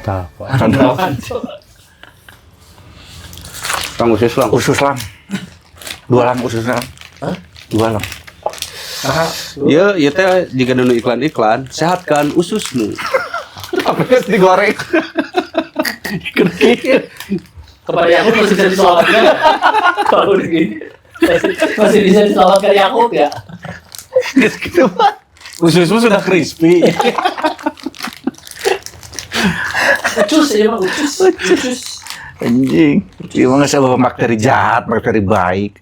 Tah, Mantap. Kang usus lang. Usus lang. Dua lang usus lang. Hah? Dua lang. Iya, ieu teh jika nu iklan-iklan, sehatkan ususmu. Tapi harus digoreng. Kepada Yakub masih bisa diselamatkan nggak? Kalau udah gini masih bisa diselamatkan Yakub ya. Gitu mah. Ususmu sudah crispy. Ucus ya mah ucus. Ucus. Anjing. Iya mah nggak bawa bakteri jahat, bakteri baik.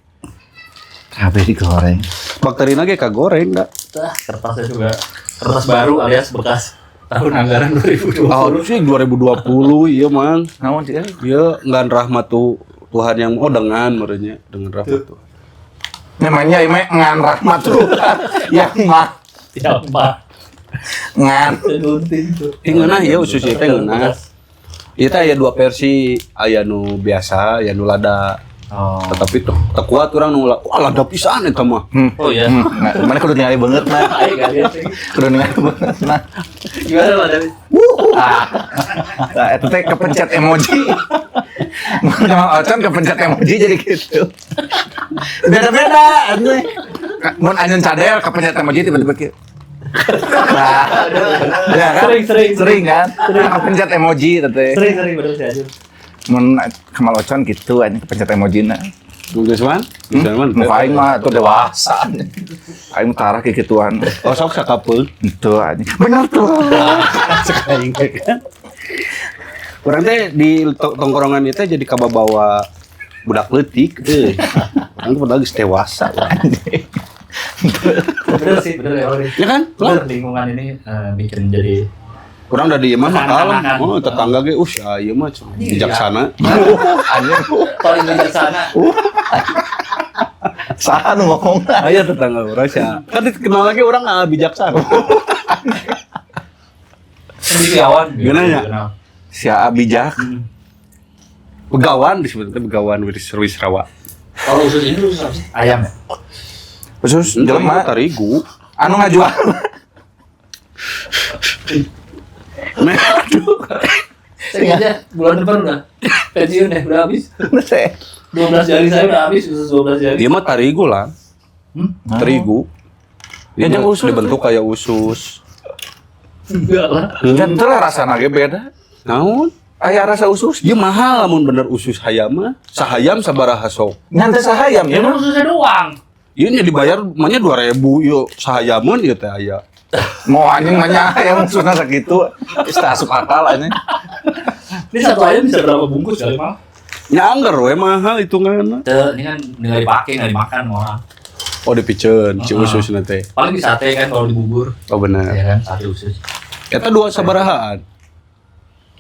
Kabeh digoreng. Bakteri lagi kagoreng enggak? Tah, kertasnya juga kertas baru alias bekas tahun anggaran 2020. Oh, sih 2020 iya, Mang. Naon sih? Iya, ngan rahmat tuh Tuhan yang oh dengan merenya dengan rahmat Tuhan. Namanya ini ngan rahmat tuh. Yang mah Siapa? ngan. Gunting tuh. Ih, ngeunah ieu usus ieu teh ngeunah. Ieu teh aya dua versi, aya nu biasa, aya nu lada. Oh. Tetapi tuh teu kuat urang nu wah lada pisan eta mah. Oh iya. Nah, mana kudu ningali banget nah. Ayo gak lihat lagi. Kudu ningali banget nah. Gimana Pak David? Nah, itu teh kepencet emoji. Mun Kang Ocon kepencet emoji jadi gitu. Beda-beda anjing. Mun anjeun cadel kepencet emoji tiba-tiba kieu. Nah, ya kan? Sering, sering. Sering kan? Kepencet emoji itu teh. Sering sering bener sih Ajun. Mun Kemal Ocon gitu anjing kepencet emojina. Geus man? Geus man. Muka aing mah tuh dewasa. Aing tarah kikituan. Oh sok sakapeung. Itu anjing. Bener tuh. Cek aing teh kan. Urang teh di tongkrongan itu jadi kababawa budak leutik euy. Urang teh padahal geus dewasa. Bener sih, bener ya. Ori. Ya kan? Bener lingkungan ini bikin jadi Urang da di ieu mah kalem. Kekanak-kanakan. Oh, tetangga ge sia ieu mah bijaksana. Anjing. Paling bijaksana. Saha nu ngomong? Oh iya tetangga urang sia. Kan dikenal lagi urang bijaksana. Cendekiawan. Gimana ya? Si A bijak. Begawan disebutnya begawan Wisrawa. Kalau usus ini usus apa sih? Ayam ya? Khusus jelema tarigu. Anu ngajual. Nah, aduh. Saya aja bulan depan udah pensiun ya, udah habis. 12 jari saya udah habis, usus 12 jari. Dia mah tarigu lah. Hmm? Terigu. Ya, Dia jangan usus. dibentuk kayak usus. Enggak lah. Dan itu lah rasana ge beda. Naon? Aya rasa usus. Ya mahal lamun bener usus hayam mah. Sahayam sabaraha sok. Ngan teh sahayam Ya ya mah. ususnya doang. Ieu nya dibayar mah 2000 ieu sahayameun ieu teh aya. Mau anjing mah nya ayam ususna sakitu. Geus teu asup akal anjing. Ini satu ayam bisa berapa bungkus kali mal? Nya angger we mahal hitunganna. Tuh, ini kan nggak dipakai, nggak dimakan sama orang. Oh dipiceun si ususna teh. Paling di sate kan kalau dibubur. Oh bener. Ya kan, sate usus. Eta dua sabarahaan.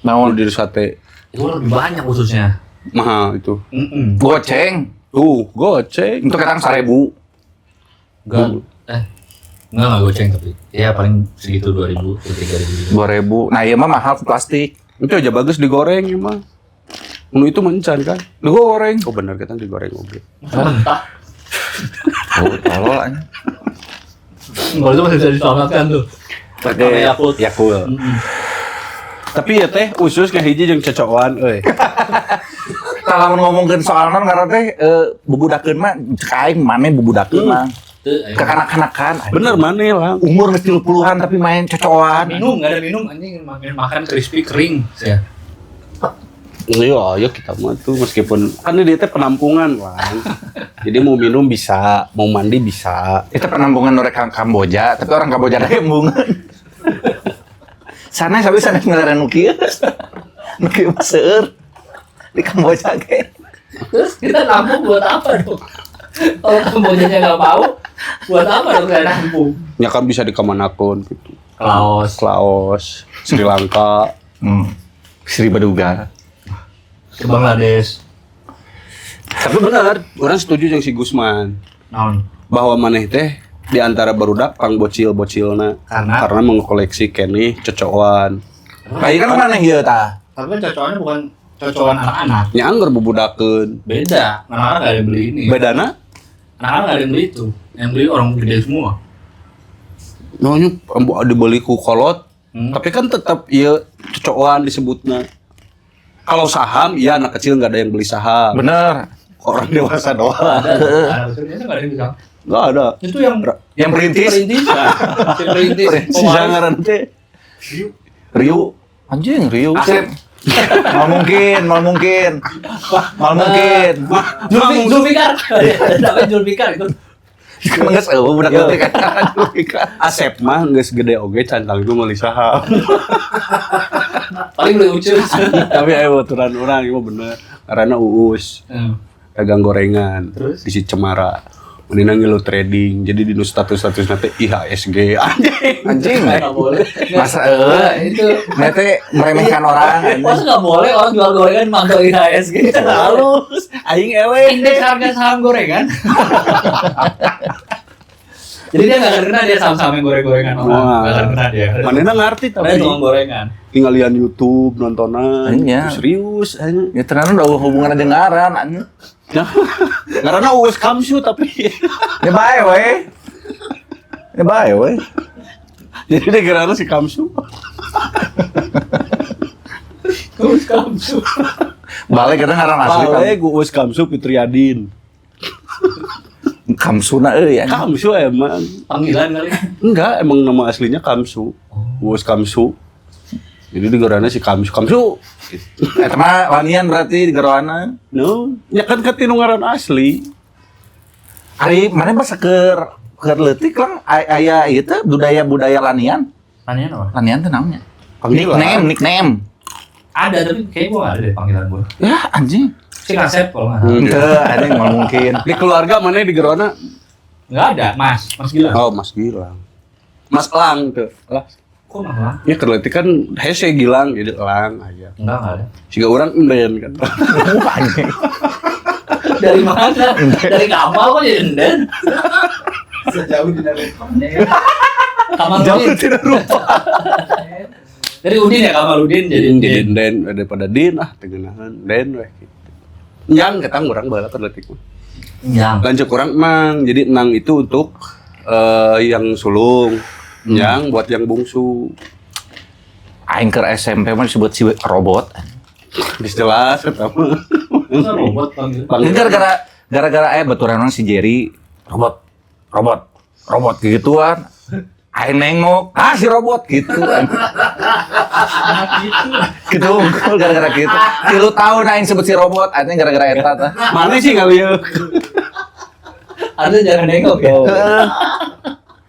Naon? Di sate Itu lebih banyak ususnya. mahal itu. Goceng. Tuh, goceng. Itu kadang 1000. Enggak. Enggak goceng tapi. Ya paling segitu 2000 atau 3000. 2000. Nah, ieu mah mahal plastik. Itu aja bagus digoreng emang. Menu itu mencan kan? Digoreng. Oh bener kita digoreng oke. Mentah. Oh, tolol anjing. Kalau itu masih bisa diselamatkan tuh. Pakai Yakult. Yakult. Tapi ya teh usus ngahiji jeung cocokan euy. Kalau lamun ngomongkeun soal non ngaran teh bubudakeun mah cek aing maneh bubudakeun mah. Kekanak-kanakan. Bener maneh lah. Umur geus 30-an tapi main cocokan. Minum, enggak ada minum anjing makan crispy kering ya. Iya, ayo kita mah tuh meskipun kan ini dia teh penampungan lah. Jadi mau minum bisa, mau mandi bisa. Itu penampungan orang Kamboja, tapi orang Kamboja ada embungan. Sana sampai sana ngelaran nu kieu. Nu kieu mah seueur. Di Kamboja ge. Terus kita nampung buat apa dong? Kalau Kambojanya nggak mau, buat apa dong saya nampung? Ya kan bisa dikemanakan gitu. Laos, Laos, Sri Lanka. Sri Baduga. Ke Bangladesh. Tapi benar, orang setuju jeung si Gusman Naon? bahwa maneh teh di antara barudak pang bocil-bocilna Karena mengkoleksi keneh cocokan. Kayak kan maneh ieu tah. Tapi kan cocokannya bukan cocokan anak-anak. Nya angger bubudakeun. Beda, anak-anak nggak ada yang beli ini. Bedana? Anak-anak nggak ada yang beli itu. Yang beli orang gede semua. Nanya dibeli ku kolot. Tapi kan tetap ieu Cocoan disebutna. Kalau saham, iya, anak kecil nggak ada yang beli saham. Bener. Orang dewasa doang. Ada. Ada. Ternyata nggak ada yang bisa. Nggak ada. Itu yang Yang perintis. perintis. Si perintis. Si sangaran teh. Ryu. Anjing, Ryu. Asep. Mal mungkin, mal mungkin. Mal mungkin. Zulfikar. Namanya Zulfikar itu. Kan geus eueuh budak leutik kan. Asep mah geus gede oge can tangtu meuli saham. Paling beli ucus. Tapi aya baturan urang ieu mah bener. Karena Uus dagang gorengan. Terus? Di si Cemara. Mendingan ngilu trading. Jadi di nu status-status nanti IHSG anjing. Anjing. Nggak boleh. Masa Nggak, itu. Nete meremehkan orang. Masa nggak boleh orang jual gorengan mantau IHSG? Halus, aing eleh. Indeks harga saham gorengan. Jadi dia nggak akan kena dia saham-saham yang goreng-gorengan orang. Wah. Nggak akan kena dia. Manehna ngerti Karena tapi dia tukang gorengan. tinggal lihat YouTube nontonan. Iya. Serius anjing. Ya ternyata udah hubungan aja ngaran anjing. Nah, karena Uus Kamsu tapi Ya bae we. Ya bae we. jadi dia kira si Kamsu. Terus kamsu. Balik kita ngaran asli. Balik Uus Kamsu Fitriadin. Kamsuna euy anjing. Kamsu emang. Panggilan kali. Enggak, emang nama aslinya Kamsu. Uus Kamsu. Jadi digerannya si Kamsu. Kamsu. Eta mah wanian berarti digeroana. No, ya kan ketinu ngaran asli. Ari mana pas keur leutik lang aya ieu teh budaya-budaya lanian. Lanian apa? Lanian teh naonnya? Panggilan. Nickname, nickname. Ada tapi kayaknya gua nggak ada deh panggilan gua. Ya anjing. Si Kasep kalau nggak salah. Henteu, anjing moal mungkin. Di keluarga mana di gerona? Nggak ada, Mas. Mas Gilang. Oh, Mas Gilang. Mas Elang tuh. Lah, Kok Mas Gilang? ya keleutik kan hese Gilang jadi Elang aja. Enggak ada. Siga urang enden kan. Wah, anjing. Dari mana? Dari Kamal kok jadi enden? Sejauh tidak lupa. Kamal Jauh Udin. tidak rupa. Dari Udin ya Kamal Udin jadi Jadi Enden. den daripada din ah tegenahan den weh gitu. Yang ketang urang baheula keleutik mah. Yang. Lanjut kurang emang. Jadi nang itu untuk yang sulung, yang buat yang bungsu. Aing keur SMP mah disebut si robot. Geus jelas eta mah. Masa robot panggil. Ini gara-gara gara-gara aya baturan orang si Jerry robot robot robot gituan. Aing nengok, ah si robot gitu. Nah, gitu. Gitu unggul gara-gara gitu. 3 tahun aing sebut si robot, aing gara-gara eta tah. Mana sih ngalieu? Anda jangan nengok ya.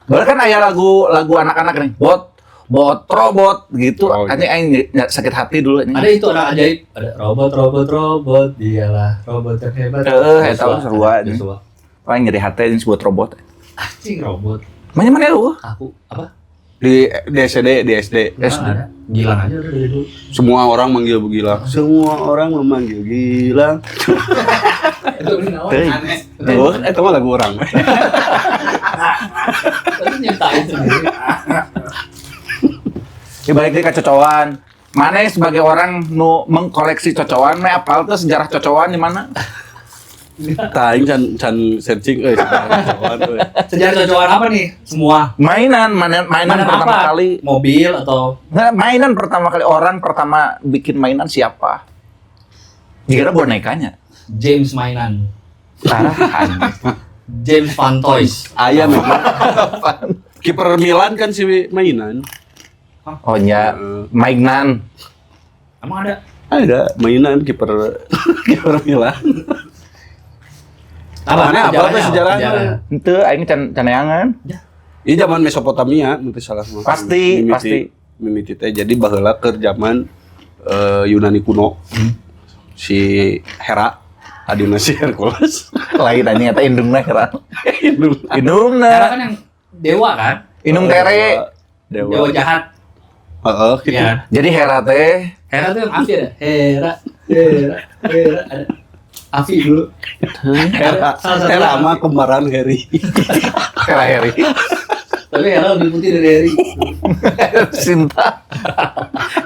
Baru kan aya lagu lagu anak-anak nih, bot bot robot gitu. Oh, iya. Anjing aing sakit hati dulu anjing. Ada itu orang ajaib, ada robot robot robot, dialah robot yang hebat. Heeh, eta Joshua. mah sarua, anjing. Joshua. Paling nyeri hati anjing sebut robot. Anjing robot. Mana mana lu? Aku apa? Di SD, di SD. Nggak ada. Gilang aja udah dari dulu. Semua orang manggil Gilang. Semua orang memanggil Gilang. Itu beli naon? Aneh. Tuh, eta mah lagu orang. Itu nyiptain sendiri. Ya balik deui ka cocoan. Mana sebagai orang nu mengkoleksi cocoan, meh apal tuh sejarah cocoan di mana? Tah aing can can searching euy sejarah cocoan euy. Sejarah cocokan apa nih? Semua. Mainan, mainan, mainan Mainan pertama apa? kali. Mobil atau Nggak, mainan pertama kali orang pertama bikin mainan siapa? Dikira bonekanya. James mainan. Parah anjing. James Van Toys. Aya memang. Kiper Milan kan si mainan. Oh nya, mainan. Emang ada? Ada mainan kiper kiper Milan. Apa? Mana apa tuh sejarahnya? Henteu aing can caneangan. Ini zaman Mesopotamia, mun teu salah mah. Pasti, Mimiti- pasti. Mimiti teh jadi baheula keur zaman Yunani kuno. Si Hera adina si Hercules. Lain anjing eta indungna Hera. Indung. Indungna. Hera kan yang dewa kan? Indung tere. Dewa. Dewa jahat. Heeh, gitu. Iya. Jadi Hera teh Hera tuh yang Afi ada. Hera, Hera, Hera ada. Afi dulu. Hera, Salah satu Hera Afi. mah kembaran Harry. Hera Heri. Tapi Hera lebih putih dari Harry. Sinta.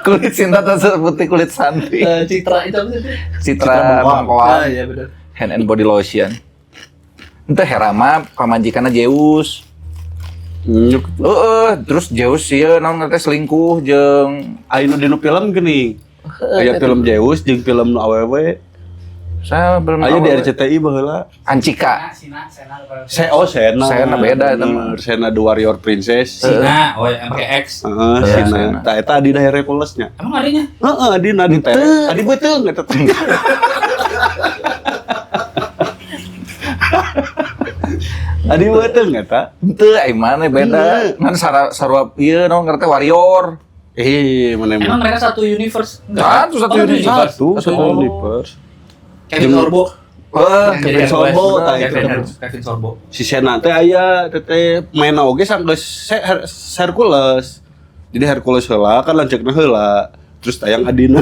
Kulit Sinta tuh seperti kulit Santi. Citra itu apa sih? Citra Citra Bangkoan. Ah, iya benar. Hand and body lotion. Ente Hera mah pamajikanna Zeus. Nyuk. Heeh, terus Zeus ieu naon teh selingkuh jeung Aya nu dinu film geuning. Aya film Zeus jeung film nu awewe. Saya belum Aya di RCTI baheula. Ancika. Sina, Sena, Oh, Sena. Sena beda eta mah. Bener, Sena The Warrior Princess. Sina, oh yang MKX. Heeh, Iya, Sena. Sena. Tah eta adina Hercules nya. Emang adanya? Heeh, adina di teh. Adi beuteung eta teh. Adi beuteung eta. Henteu ai mana beda. Ngan sarua ieu naon ngaran teh warrior. Eh, mana Emang emang? mereka satu universe? Enggak. Satu, satu Oh, universe. Satu universe. Kevin Sorbo. Heeh, Yang jadi Kevin Sorbo, Hercules. tah itu. Kevin Sorbo. Si Sena teh aya teh main oge sanggeus Hercules. Jadi Hercules heula kan lanceukna heula. Terus tayang adina.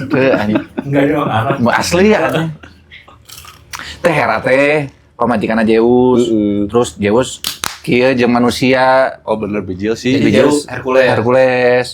Teu anjing. Enggak ada orang Arab. Asli ya. Teh Hera teh pamajikanna Zeus. Heeh. Terus Zeus kieu jeung manusia. Oh bener bijil sih. Jadi Zeus Zeus, Hercules. Hercules.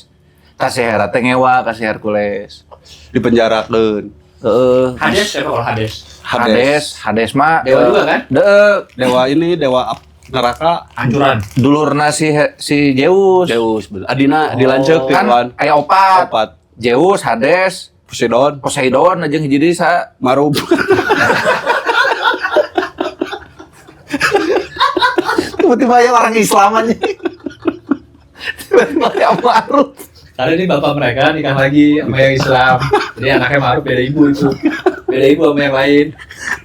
Ka si Hera teh ngewa ka si Hercules. Dipenjarakeun. Heeh. Hades siapa kalau Hades? Hades, Hades mah Dewa juga kan? Deuk, Dewa ini dewa neraka Hancuran. dulurna si si Zeus. Zeus bener. Adina dilanceuk Kan tiluan. aya opat. Opat. Zeus, Hades, Poseidon, Poseidon jeung hiji deui sa Marub. tiba-tiba aya orang Islam aja. Tiba-tiba aya Maruf. Karena ini bapak mereka nikah lagi sama yang Islam. Jadi anaknya Maruf beda ibu itu. Beda ibu sama yang lain.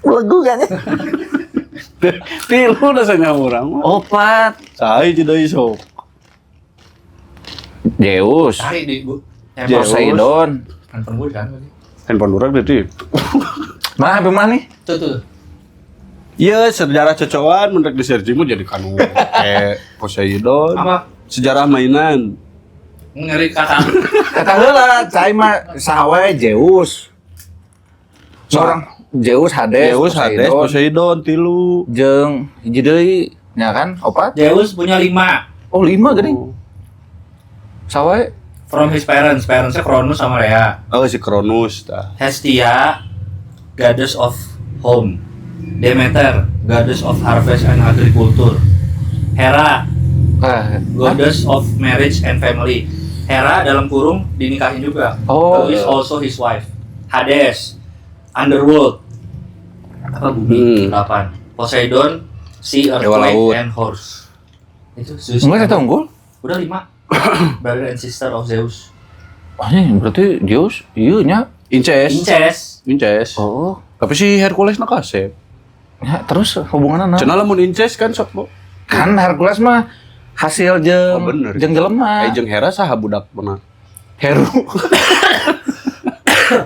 Belegu kan ya? Tilu rasanya urang mah. Opat. Saha hiji deui sok. Zeus, Cari di ibu. Zeus. Poseidon. Handphone gue kan. Handphone urang deui. Mana HP mana nih? Tuh tuh. Iya, sejarah cocokan menurut di searching mah jadi kanu kayak Poseidon. Apa? Sejarah mainan. Ngeri kakak. Kata heula, cai mah saha wae Zeus. Seorang Zeus, Hades, Zeus, Hades, Poseidon, tilu. jeung hiji deui nya kan opat? Zeus punya 5 Oh, 5 geuning. Saha wae? from his parents. Parentsnya Cronus sama Rhea. Oh, si Kronos tah. Hestia, goddess of home. Demeter, goddess of harvest and agriculture. Hera, Ah, goddess of marriage and family. Hera dalam kurung dinikahin juga. Oh. Who is also his wife. Hades, underworld. Apa bumi? 8. Poseidon, sea, Dewa earthquake, laut. and horse. Itu Zeus. Enggak saya unggul. Udah 5. Brother and sister of Zeus. Anjing, berarti Zeus ieu nya. Inces. Inces. Inces. Oh. Tapi si Hercules na kasep. Ya, terus hubunganna naon? Cenah lamun inces kan sok bo. Kan Hercules mah hasil jeung Oh, bener. jeung jelema. Eh jeung Hera saha budak pernah. Heru.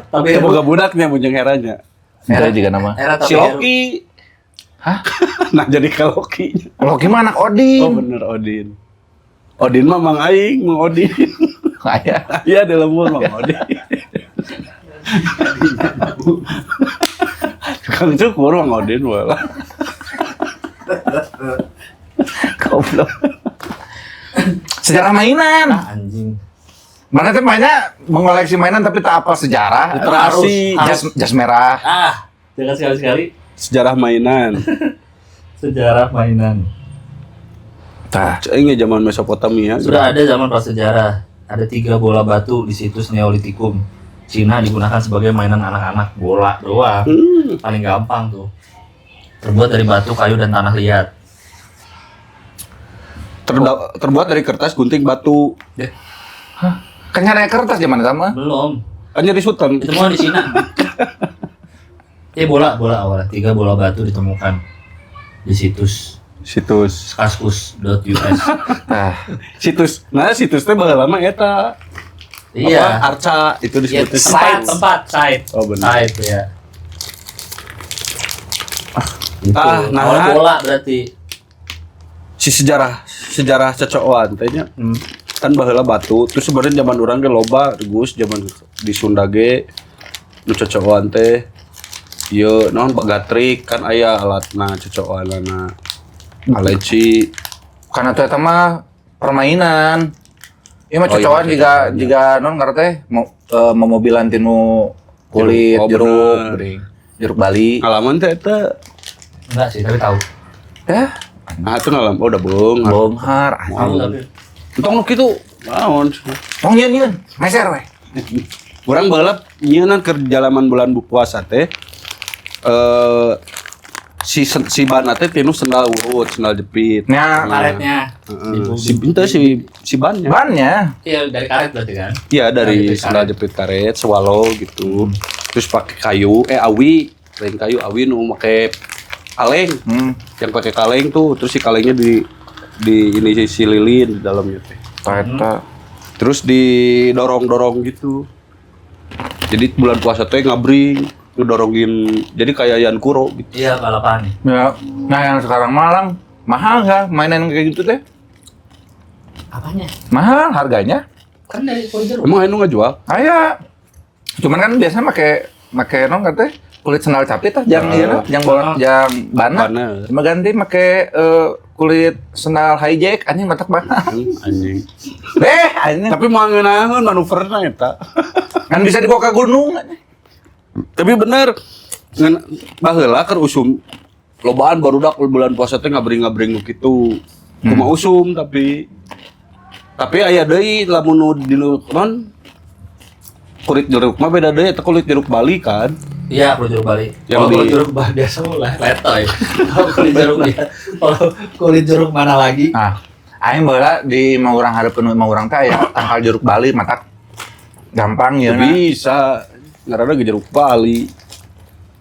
Tapi Itu boga budaknya mun jeung Heranya. Hera juga nama. Hera tapi Si Loki. Hah? Nah jadi ke Loki. Loki mah anak Odin. Oh bener Odin. Odin mah mang aing, mang Odin. Aya. Iya di lembur mang Odin. Tukang cukur mang Odin wala. Goblok. Sejarah mainan. Anjing. Mana tuh banyak mengoleksi mainan tapi tak apa sejarah. Literasi. Jas, jas merah. Ah, jangan sekali-sekali Sejarah mainan. sejarah mainan. Tah. Cing zaman Mesopotamia. Sudah ada zaman prasejarah. Ada 3 bola batu di situs Neolitikum. Cina digunakan sebagai mainan anak-anak bola doang. Paling gampang tuh. Terbuat dari batu, kayu, dan tanah liat. Terbuat dari kertas, gunting, batu. Hah? Kan nyari kertas zaman sama. Belum. Kan nyari sultan. Ditemukan di Cina. Bola awalnya. 3 bola batu ditemukan di situs Situs. kaskus.us. Tah. Situs. Nah, situs teh baheula mah eta. Iya. Apa, Arca itu Ya, disebutnya tempat, site. Oh, benar. Site ya. Gitu. Ah, nah. Awalnya bola berarti. Si sejarah cocokan teh nya. Kan baheula batu, terus sebenarnya zaman urang ge loba Gus, zaman di Sunda ge nu cocokan teh ieu naon gatrik kan aya alatna cocokanana. Aleci. Karena tuh eta mah permainan. Ieu mah Oh, iya, cocokan jika non ngarep teh mau memobilan tinu kulit Oh, jeruk, bener. jeruk Bali. Ngalaman teh eta. Enggak sih, tapi tahu. Ya, Nah, itu ngalam. Oh, udah beunghar. Beunghar. Tahu tapi. Entong nu kitu. Naon? Tong nyieun nyieun, meser we. Urang baheula nyieunnan keur jalaman bulan puasa teh si si bana teh tinu sendal urut, sendal jepit. Nya Karetnya. Heeh. Si ente si si bannya. bannya. Iya, dari karet berarti kan? Iya dari Jepit sendal jepit karet, swallow gitu. Terus pakai kayu, awi, lain kayu awi nu make kaleng. Yang pakai kaleng tuh, terus si kalengnya di ini si lilin di dalamnya teh. Eta. Terus didorong-dorong gitu. Jadi bulan puasa teh ngabring, ngedorongin jadi kayak Yan Kuro gitu. Iya, balapan. Ya, nah yang sekarang malang mahal nggak mainan kayak gitu teh? Apanya? Mahal harganya. Kan dari kulit jeruk. Emang anu ngejual? Aya. Cuman kan biasanya make make non teh kulit sendal capit tah jang ieu na, jang bola jang bana. Bana. Cuma ganti make kulit sendal hijack anjing matak bana. Anjing. Anjing. Tapi mau ngeunaheun manuverna eta. Kan bisa dibawa ke gunung. Tapi bener ngan baheula keur usum lobaan barudak bulan puasa teh ngabring-ngabring nu kitu. Kumaha usum tapi aya deui lamun nu di nu non kulit jeruk mah beda deui eta kulit jeruk Bali kan. Iya, kulit jeruk Bali. Yang Kalau kulit di- jeruk Bali biasa lah, letoy. Kalau kulit jeruk ya. Kalau kulit jeruk mana lagi? Nah, aing baheula di imah urang hareupeun imah urang teh aya tangkal jeruk Bali matak gampang Ya ya. bisa ngaranna ge jeruk Bali.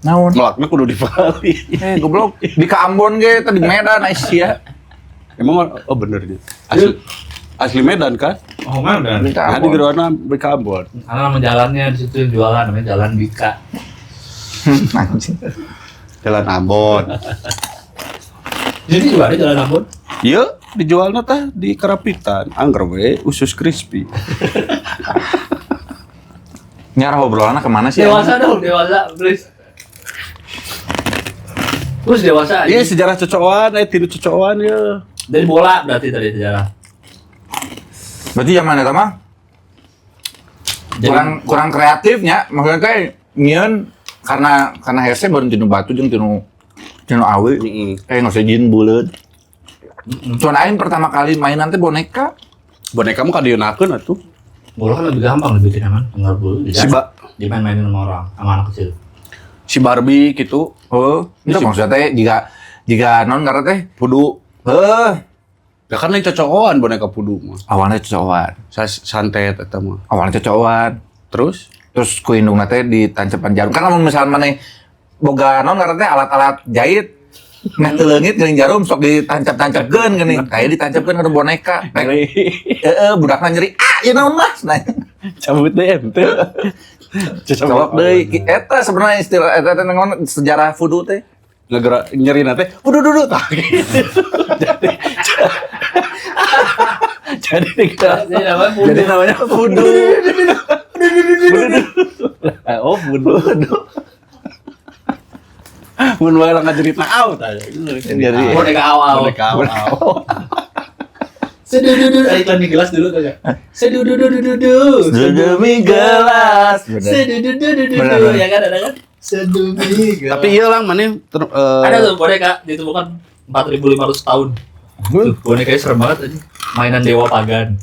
Naon? Melakna kudu di Bali. Goblok di ka Ambon ge teh di Medan Asia. Emang oh bener dia. Asli asli Medan kan? Oh, mana? Di ka Nah, di Ambon. Gerona ke Ambon. Karena nama jalannya di situ yang jualan namanya Jalan Bika. Anjing. Jalan Ambon. Jadi juga ada Jalan Ambon. Iya, dijualna tah di Karapitan. Angger we usus crispy. Nyarah obrolannya kemana sih? Dewasa dong, dewasa, please. Terus dewasa. Iya, sejarah cocokan, tinu cocokan ya. Dari bola berarti tadi sejarah. Berarti zaman eta mah Jadi, kurang kreatifnya, maksudnya teh nyieun karena hese baru tinu batu jeung tinu tinu awi. Kayak nggak usah jin buleud. Cuman aing pertama kali mainan teh boneka. Boneka mah kadieunakeun atuh. Bola kan lebih gampang lebih bikin aman, tinggal bulu. Si ba Dimain-mainin sama orang, sama anak kecil. si Barbie gitu, Oh, itu maksudnya teh jika non karena teh pudu. heuh, Ya kan lain cocokan boneka pudu mah. awalnya cocokan. Santet eta mah. Awalnya cocokan. Terus Terus ku indungna teh ditancepan jarum. Kan lamun misalnya maneh boga non karena teh alat-alat jahit Nah, teu leungit geuning jarum sok ditancap-tancapkeun geuning. Kayak ditancapkeun kana boneka. Heeh, budakna nyeri. Ah, ieu naon Mas? Nah, cabut deh ente. colok deui. Eta sebenarnya istilah eta teh naon sejarah voodoo teh. Ngegerak nyeri teh, udah duduk tah gitu. Jadi Jadi namanya voodoo. Jadi namanya voodoo. Oh, voodoo. Mun wae lah ngajerita au tah. Jadi Boneka awal. Boneka au. Sedududu, ada iklan mie gelas dulu tuh ya. Sedududududu. Sedemi gelas. Bener. Sedududududu. Bener. Ya kan ada kan? Sedemi gelas. Tapi iya lang mana ada tuh boneka ditemukan 4.500 tahun. Tuh, bonekanya serem banget aja. Mainan dewa pagan.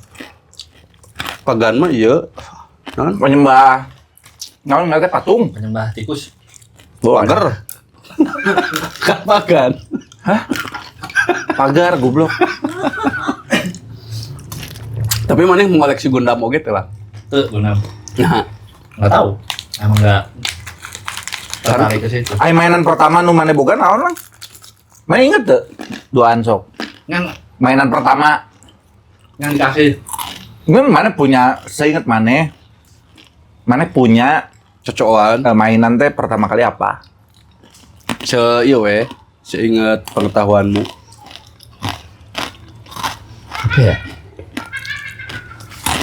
Pagan mah iya. Naon? Penyembah naon nggak teh patung. Penyembah tikus. Pagar. Kan pagan. Hah? Pagar goblok. Tapi mana yang mengoleksi Gundam oge teh lah. Tuh, Gundam. Nah, Nggak tahu. Emang nggak tertarik ke situ. Ai mainan pertama nu maneh boga naon lang? Mana inget tuh? Duaan sok. Yang Mainan pertama yang dikasih Mungkin mana punya, seinget mana, mana punya cocokan. Mainan teh pertama kali apa? Se iya we, seinget pengetahuanmu. apa ya?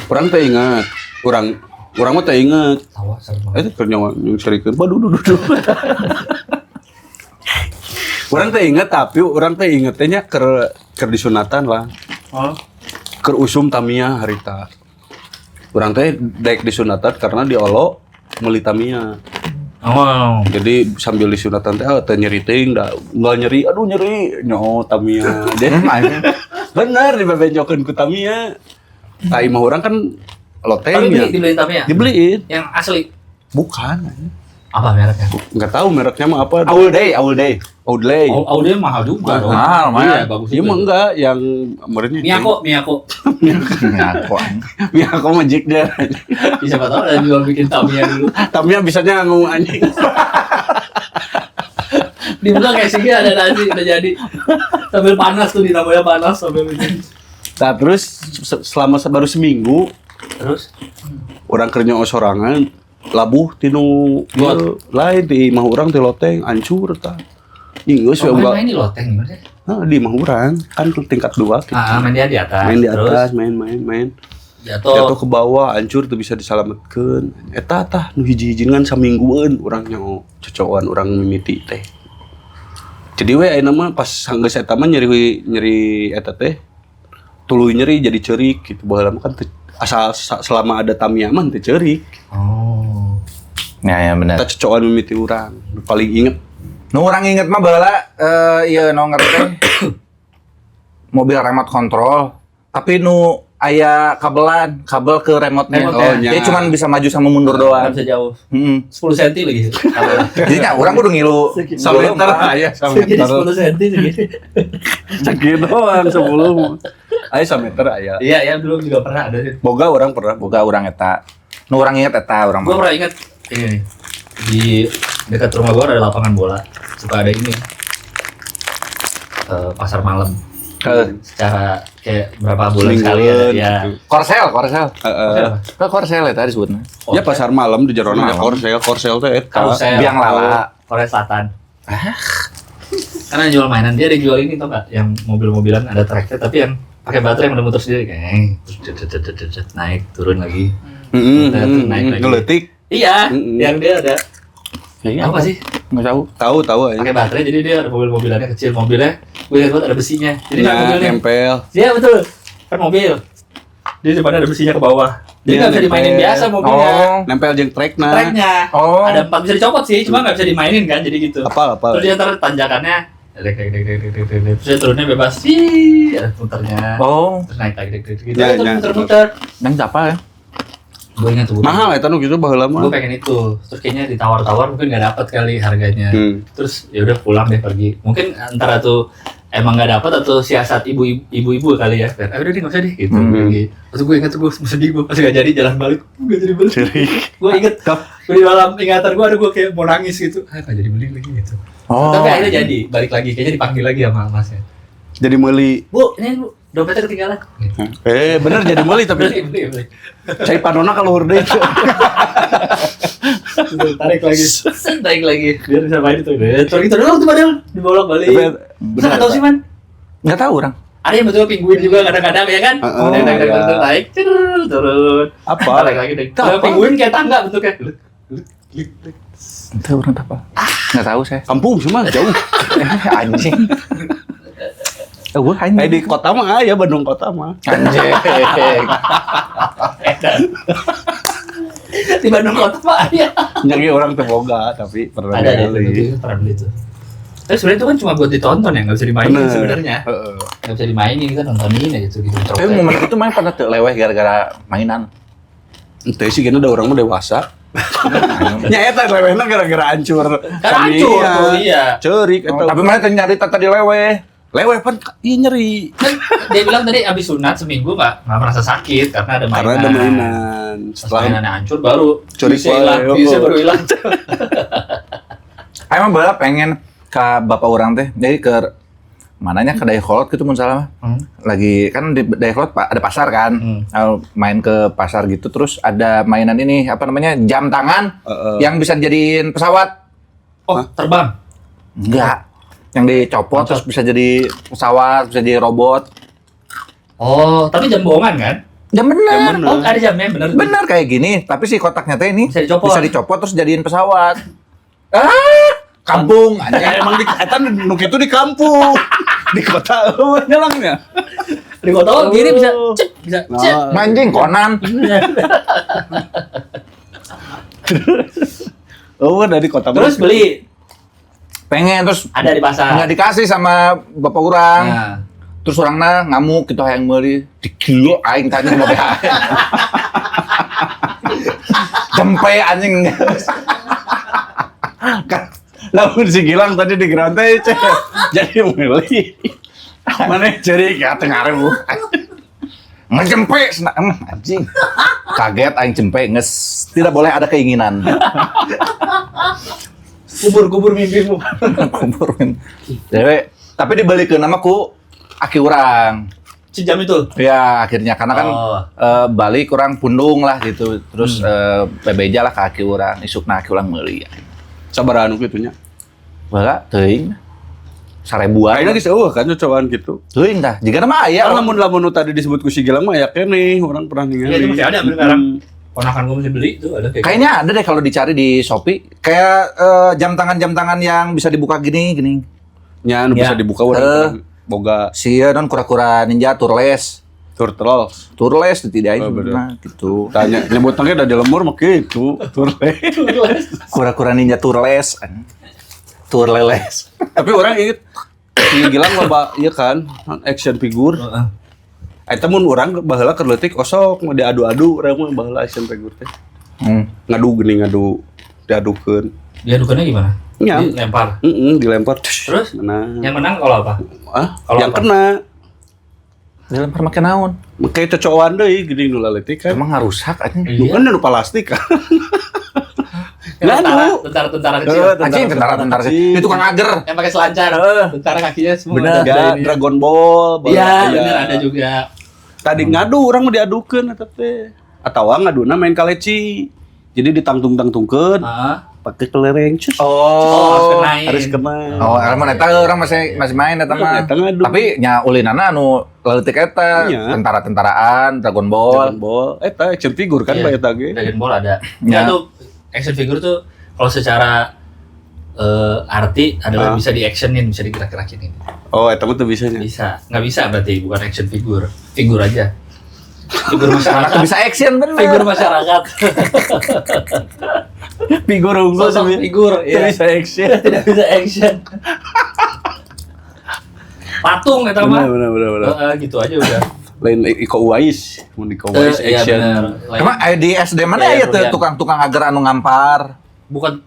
Urang teh inget. Urang urang mah teh inget. Tawa serem banget. Itu keur nyawa yang serikeun. Baduh duh duh. Urang teh inget tapi urang teh inget teh nya keur keur disunatan lah. Oh. Keur usum Tamiya harita. Urang teh daek disunatan karena diolo meuli Tamiya. Oh. Jadi sambil disunatan teh teh nyeri teuing da enggak nyeri, aduh nyeri. Nyo Tamiya. Deh. Bener dibebenjokeun ku Tamiya. Tah imah urang kan loteng Tapi ya. dibeliin Tamiya. Dibeliin. Yang asli. Bukan. Apa mereknya? Enggak tahu mereknya mah apa. Audley, Audley. Audley. Oh, Audi mahal juga dong. Mahal, mahal. Iya, bagus Iya juga. mah enggak yang merenya. Miyako, Miyako. Ngaku. Miyako mah jik dia. Ya, siapa tahu ada jual bikin Tamiya dulu. Tamiya bisanya ngomong anjing. Dibuka kayak sini ada nasi udah jadi. Sambil panas tuh dinamanya panas sambil bikin. Nah, terus selama baru seminggu Terus orang kerja sorangan labuh tinu Got. lain di imah urang di loteng hancur tah. Geus we oh, uga. main di loteng gimana sih? Nah, di imah urang kan tingkat 2 gitu. Ah, main dia di atas. Main di Terus atas, main main main. jatuh. Jatuh ke bawah, hancur tuh bisa diselamatkeun. Eta tah nu hiji-hiji ngan saminggueun urang nyaho cocokan urang mimiti teh. Jadi we ayeuna mah pas geus eta mah nyeri nyeri eta teh tuluy nyeri jadi ceurik gitu. Baheula mah kan asal selama ada Tamiya mah teu ceurik. Oh. Ya, ya benar. Eta cocokan mimiti urang. Nu paling inget Nu urang inget mah baheula ieu nu ngerti teh mobil remote control, tapi nu aya kabelan, kabel ke remote-nya. Remote-nya. Oh, nya. Jadi cuman bisa maju sama mundur Nggak doang. bisa jauh. Heeh. 10 cm lagi. Jadi nya urang kudu ngilu. sameter aya Segini sameter. 10 cm segini. Sakieu doang 10. Aya sameter aya. Iya, ya dulu juga pernah ada. Boga urang pernah. Boga urang eta. Nu urang inget eta urang Gue mah. pernah ingat ini nih. Di dekat rumah gue ada lapangan bola. Suka ada ini. Pasar malam. Secara kayak berapa bulan sekali ada Semingguan ya. gitu. Korsel, korsel. Heeh. Ke korsel eta disebutna. Ya pasar malam di jerona ya Malam. korsel, korsel teh eta. Karusel. Biang lala. Korea Selatan. Karena jual mainan dia ada jual ini tau nggak? Yang mobil-mobilan ada treknya tapi yang pakai baterai yang udah muter sendiri kayak terus cet, cet, cet, cet, cet, naik turun lagi. Heeh, Terus naik lagi. Ngeletik. Iya, Mm-mm. yang dia ada apa sih? Enggak tahu. Tahu tahu aja. Pakai baterai jadi dia ada mobil-mobilannya kecil, mobilnya gue lihat banget ada besinya. Jadi kan Nah, mobilnya. nempel. Iya betul. Kan mobil. Dia depannya ada besinya ke bawah. Jadi Iya, nggak bisa dimainin nempel. biasa mobilnya. Oh. Nempel jeung trekna. Treknya. Oh. Ada 4 bisa dicopot sih, cuma nggak bisa dimainin kan jadi gitu. Apal apal. Terus dia ntar tanjakannya dek dek dek dek dek dek dek. Terus dia turunnya bebas sih, ada putarnya. Oh, Terus naik lagi dek dek dek. Gitu. Ya, Terus ya. muter-muter. nang apa ya? Gue ingat tuh. Mahal eta nu kitu baheula mah. Gue pengen itu. Terus kayaknya ditawar-tawar mungkin nggak dapet kali harganya. Terus ya udah pulang deh pergi. Mungkin antara tuh emang nggak dapet atau siasat ibu-ibu kali ya. Ah udah deh nggak usah deh gitu. Pergi. Terus gue ingat tuh gue sedih gue pas nggak jadi jalan balik nggak jadi beli. Gue inget gue di dalam ingatan gue ada gue kayak mau nangis gitu. Ah nggak jadi beli lagi gitu. Oh. Tapi akhirnya jadi balik lagi kayaknya dipanggil lagi sama masnya. Jadi meuli. Bu, ini bu, dompetnya ketinggalan. Gitu. Bener jadi meuli tapi Beli, beli, beli. cai panona ka luhur deui. Tarik lagi. Set, tarik lagi. Biar bisa main itu. Terus gitu dulu tuh padahal dibolak balik. Tapi Masa nggak tahu sih, Man? Enggak tahu orang. Ada yang bentuknya penguin juga kadang-kadang ya kan? Heeh, Naik, naik, naik, iya. naik, naik, turun, turun. Apa? Tarik lagi deh. Kalau penguin kayak tangga bentuknya. Itu orang apa? Enggak tahu saya. Kampung sih mah jauh. Anjing. Gue anjing. Di kota mah aya Bandung kota mah. Anjing. Di Bandung kota Pak ya. Nyari orang teu boga tapi pernah Ada ada ningali. itu pernah beli itu. Tapi sebenarnya itu kan cuma buat ditonton ya, nggak bisa dimainin Bener. sebenarnya. Heeh. Nggak bisa dimainin, kita nontonin aja gitu gitu. Tapi momen itu main pernah tuh leweh gara-gara mainan. Ente sih kayaknya udah orang mah dewasa. Nya eta lewehna gara-gara hancur. Kan hancur tuh, iya. Ceurik eta. Tapi mana nyari tadi leweh. Leweh pan iya nyeri. Kan dia bilang tadi abis sunat seminggu nggak merasa sakit karena ada mainan. Karena ada mainan. Pas Setelah mainannya hancur baru Curi biusnya hilang, wae, biusnya oh. baru hilang. Emang bala pengen ke bapak orang teh. Jadi ke mananya ke Dayakolot gitu mun salah mah. Lagi kan di Dayakolot ada pasar kan. Lalu main ke pasar gitu terus ada mainan ini apa namanya? Jam tangan yang bisa dijadiin pesawat. Oh, terbang. Enggak. Yang dicopot terus bisa jadi pesawat, bisa jadi robot. Oh, tapi jam bohongan kan? Ya bener. Jam bener. Oh, ada jamnya bener. Bener kayak gini, tapi si kotaknya teh ini Bisa dicopot. Bisa dicopot terus jadiin pesawat. Ah, kampung Ya, anjing. emang di eta nu kitu di kampung. Di kota eueuh nyelangnya. Di kota oh, gini bisa cek, bisa cek. Nah, Anjing Conan. Oh, dari kota. Terus beli Pengen terus ada di pasar. nggak dikasih sama bapak orang. Nah. Terus orangnya ngamuk gitu hayang meuli dikilo aing tanya sama BH. Jempe anjing. Kan lamun si Gilang tadi di ground teh jadi meuli. Mana ceri ka tengaruh. Ngejempe anjing. Kaget aing jempe nges tidak boleh ada keinginan. Kubur-kubur mimpimu. Kubur. Dewe, tapi dibelikeun nama ku aki urang. Si jam itu. Ya akhirnya karena kan Oh. balik kurang pundung lah gitu. Terus bebeja lah ke aki urang, isukna aki urang meuli. Sabaraha anu kitu nya. Baheula teuing. Sarebuan. Ayeuna geus eueuh kan cocooan gitu. Teuing tah. Jigana mah aya. Ya lamun lamun nu tadi disebut ku si Gilang mah aya keneh, urang pernah ningali. Iya, itu masih ada sampai sekarang. Ponakan gua masih beli tuh ada kayak. Kayaknya ada deh kalau dicari di Shopee. Kayak jam tangan yang bisa dibuka gini gini. Nya anu Ya. bisa dibuka urang pernah boga Si non kura-kura ninja turles. turtles. Turles tidak Oh, bener. nah, gitu. Tanya nyebutnya udah di lemur mah gitu, turles. Kura-kura ninja turles. Turleles. Tapi orang inget si Gilang loba ieu kan action figure. Heeh. Eta mun urang baheula keur leutik osok mah diadu-adu urang mah baheula action figure teh. Ngadu geuning ngadu diadukeun. Diadukannya gimana? Ya. Dilempar. Heeh, dilempar. Terus? Menang. Yang menang kalau apa? Ah, Kalau yang apa? kena. Dilempar make naon? Make cocokan deui geuning nu laletik kan. Emang ngarusak anjing. Nu kan nu plastik kan. Ngadu. Tentara-tentara kecil. Anjing tentara-tentara kecil. Itu tukang ager. Yang pakai selancar. Tentara kakinya semua. Bener. ada Ya, ini. Dragon Ball. Iya, bener ada juga. Tadi ngadu orang mau diadukeun eta teh. Atawa ngaduna main kaleci. Jadi ditangtung-tangtungkeun Heeh. pakai kelereng. Cus. Oh, harus kenain. Harus kena. Oh, emang eta orang masih masih main eta mah. Eta ngadu. Tapi nya ulinana anu leutik eta, Iya. tentara-tentaraan, Dragon Ball. Dragon Ball. Eta action figure kan Iya. Pak eta ge. Dragon Ball ada. Ya. Ya tuh action figure tuh kalau secara arti adalah bisa di actionin, bisa digerak-gerakin ini. Oh, eta mah teu bisa nya. Bisa. Nggak bisa berarti bukan action figure. Figur aja. Figur Karena masyarakat. tuh bisa action bener. Figur masyarakat. Figur unggul Sosok figur, teu iya. bisa action. Tidak bisa action. Patung eta mah. Bener bener bener. Heeh, gitu aja udah. Lain Iko Uwais, mun Iko Uwais Iya, action. bener. Lain- Emang di SD mana Iya, aya tuh Rudian. tukang-tukang ager anu ngampar? Bukan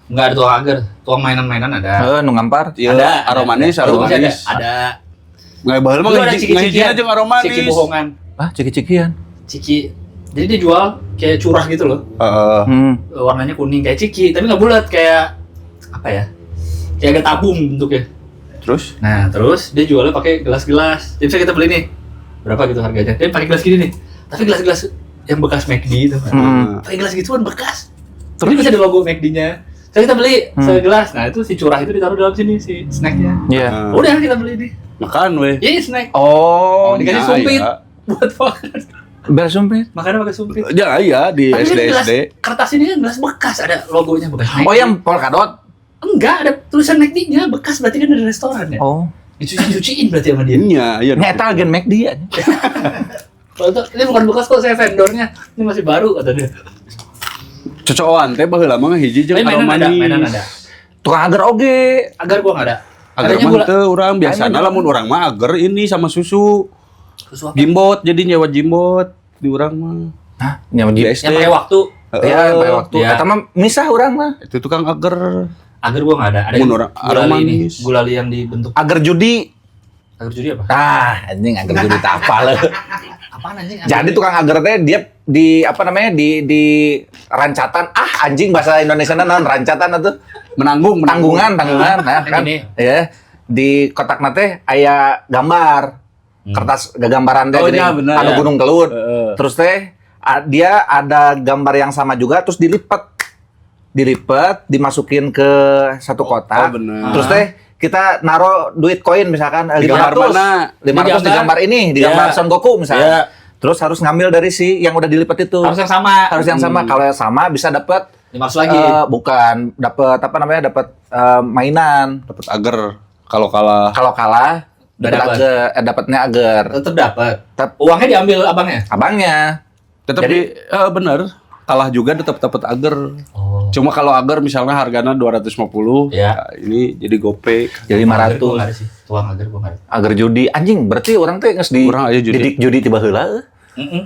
nggak ada tukang agar, tukang mainan-mainan ada. Heeh, nu ngampar. Iya, Ada, aromanis, ada. Masih aromanis. Ada. Nggak baheula mah Dulu ada ciki-cikian. ngahijina jeung aromanis. Ciki bohongan. Ah, ciki-cikian. Ciki. Jadi dia jual kayak curah gitu loh. Heeh. Warnanya kuning kayak ciki, tapi nggak bulat kayak apa ya? Kayak agak tabung bentuknya. Terus Nah, terus dia jualnya pakai gelas-gelas. Jadi bisa kita beli nih. Berapa gitu harganya? Dia pakai gelas gini nih. Tapi gelas-gelas yang bekas McD itu. Pakai gelas gituan bekas. Terus bisa ada logo McD-nya. Terus kita beli segelas. Nah, itu si curah itu ditaruh dalam sini si snacknya. Iya. Udah kita beli nih. Makan weh. Iya, snack. Oh, Dikasih ya, sumpit ya. buat makan. biar sumpit. Makannya pakai sumpit. Ya iya di Tapi SD ini gelas, SD. kertas ini kan gelas bekas ada logonya bekas McD. Oh, yang polkadot. Enggak, ada tulisan McD-nya bekas berarti kan dari restoran ya. Oh. Dicuci-cuciin berarti sama dia. Iya, iya. Nya eta agen McD ya. Kalau itu ini bukan bekas kok, saya vendornya. Ini masih baru kata dia. Cocokan teh baheula mah hiji jeung Tapi mainan ada, aromanis. mainan ada. Tukang ager oge. Agar gua nggak ada. Agar Adanya mah gula. teu urang biasana lamun urang mah agar ini sama susu. Susu apa? Jimbot jadi nyewa jimbot di urang mah. Hah, nya Di di SD. Yang pakai waktu. Ya, pakai waktu. Iya. Eta mah misah urang mah. Itu tukang agar. Agar gua nggak ada. Ada Mun orang gulali ini, aromanis. gulali yang dibentuk Ager judi. agar judi apa? Ah, anjing ager judi tak apa leuh. Apaan anjing? Jadi tukang ager teh dia di apa namanya di di rancatan ah anjing bahasa Indonesia naon rancatan atuh Menanggung, tanggungan tanggungan nah Yang kan ini. ya di kotak teh aya gambar kertas gambaran teh Oh, gini, iya, bener. anu Iya. gunung kelut Heeh. terus teh dia ada gambar yang sama juga terus dilipat dilipat dimasukin ke satu kotak oh, bener. terus teh kita naro duit koin misalkan Di gambar 500 mana? 500 di Di gambar. gambar ini di gambar Iya. Son Goku misalnya Iya. terus harus ngambil dari si yang udah dilipat itu Harus yang sama. harus yang sama kalau yang sama bisa dapat 500 lagi. bukan dapat apa namanya dapat mainan Dapat agar kalau kalah. kalau kalah Udah dapat dapat. agar dapatnya agar Tetap dapat. Tep- Uangnya diambil abangnya. abangnya Tetap Jadi- di bener. Kalah juga tetap dapat agar. Oh. Cuma kalau agar misalnya harganya 250, Iya. nah, ini jadi gope. Jadi Agar gua 500. nggak ada sih. Tuang agar gua nggak ada. Agar judi anjing berarti orang teh geus di Urang aya judi. didik judi tiba heula euy. Mm-mm.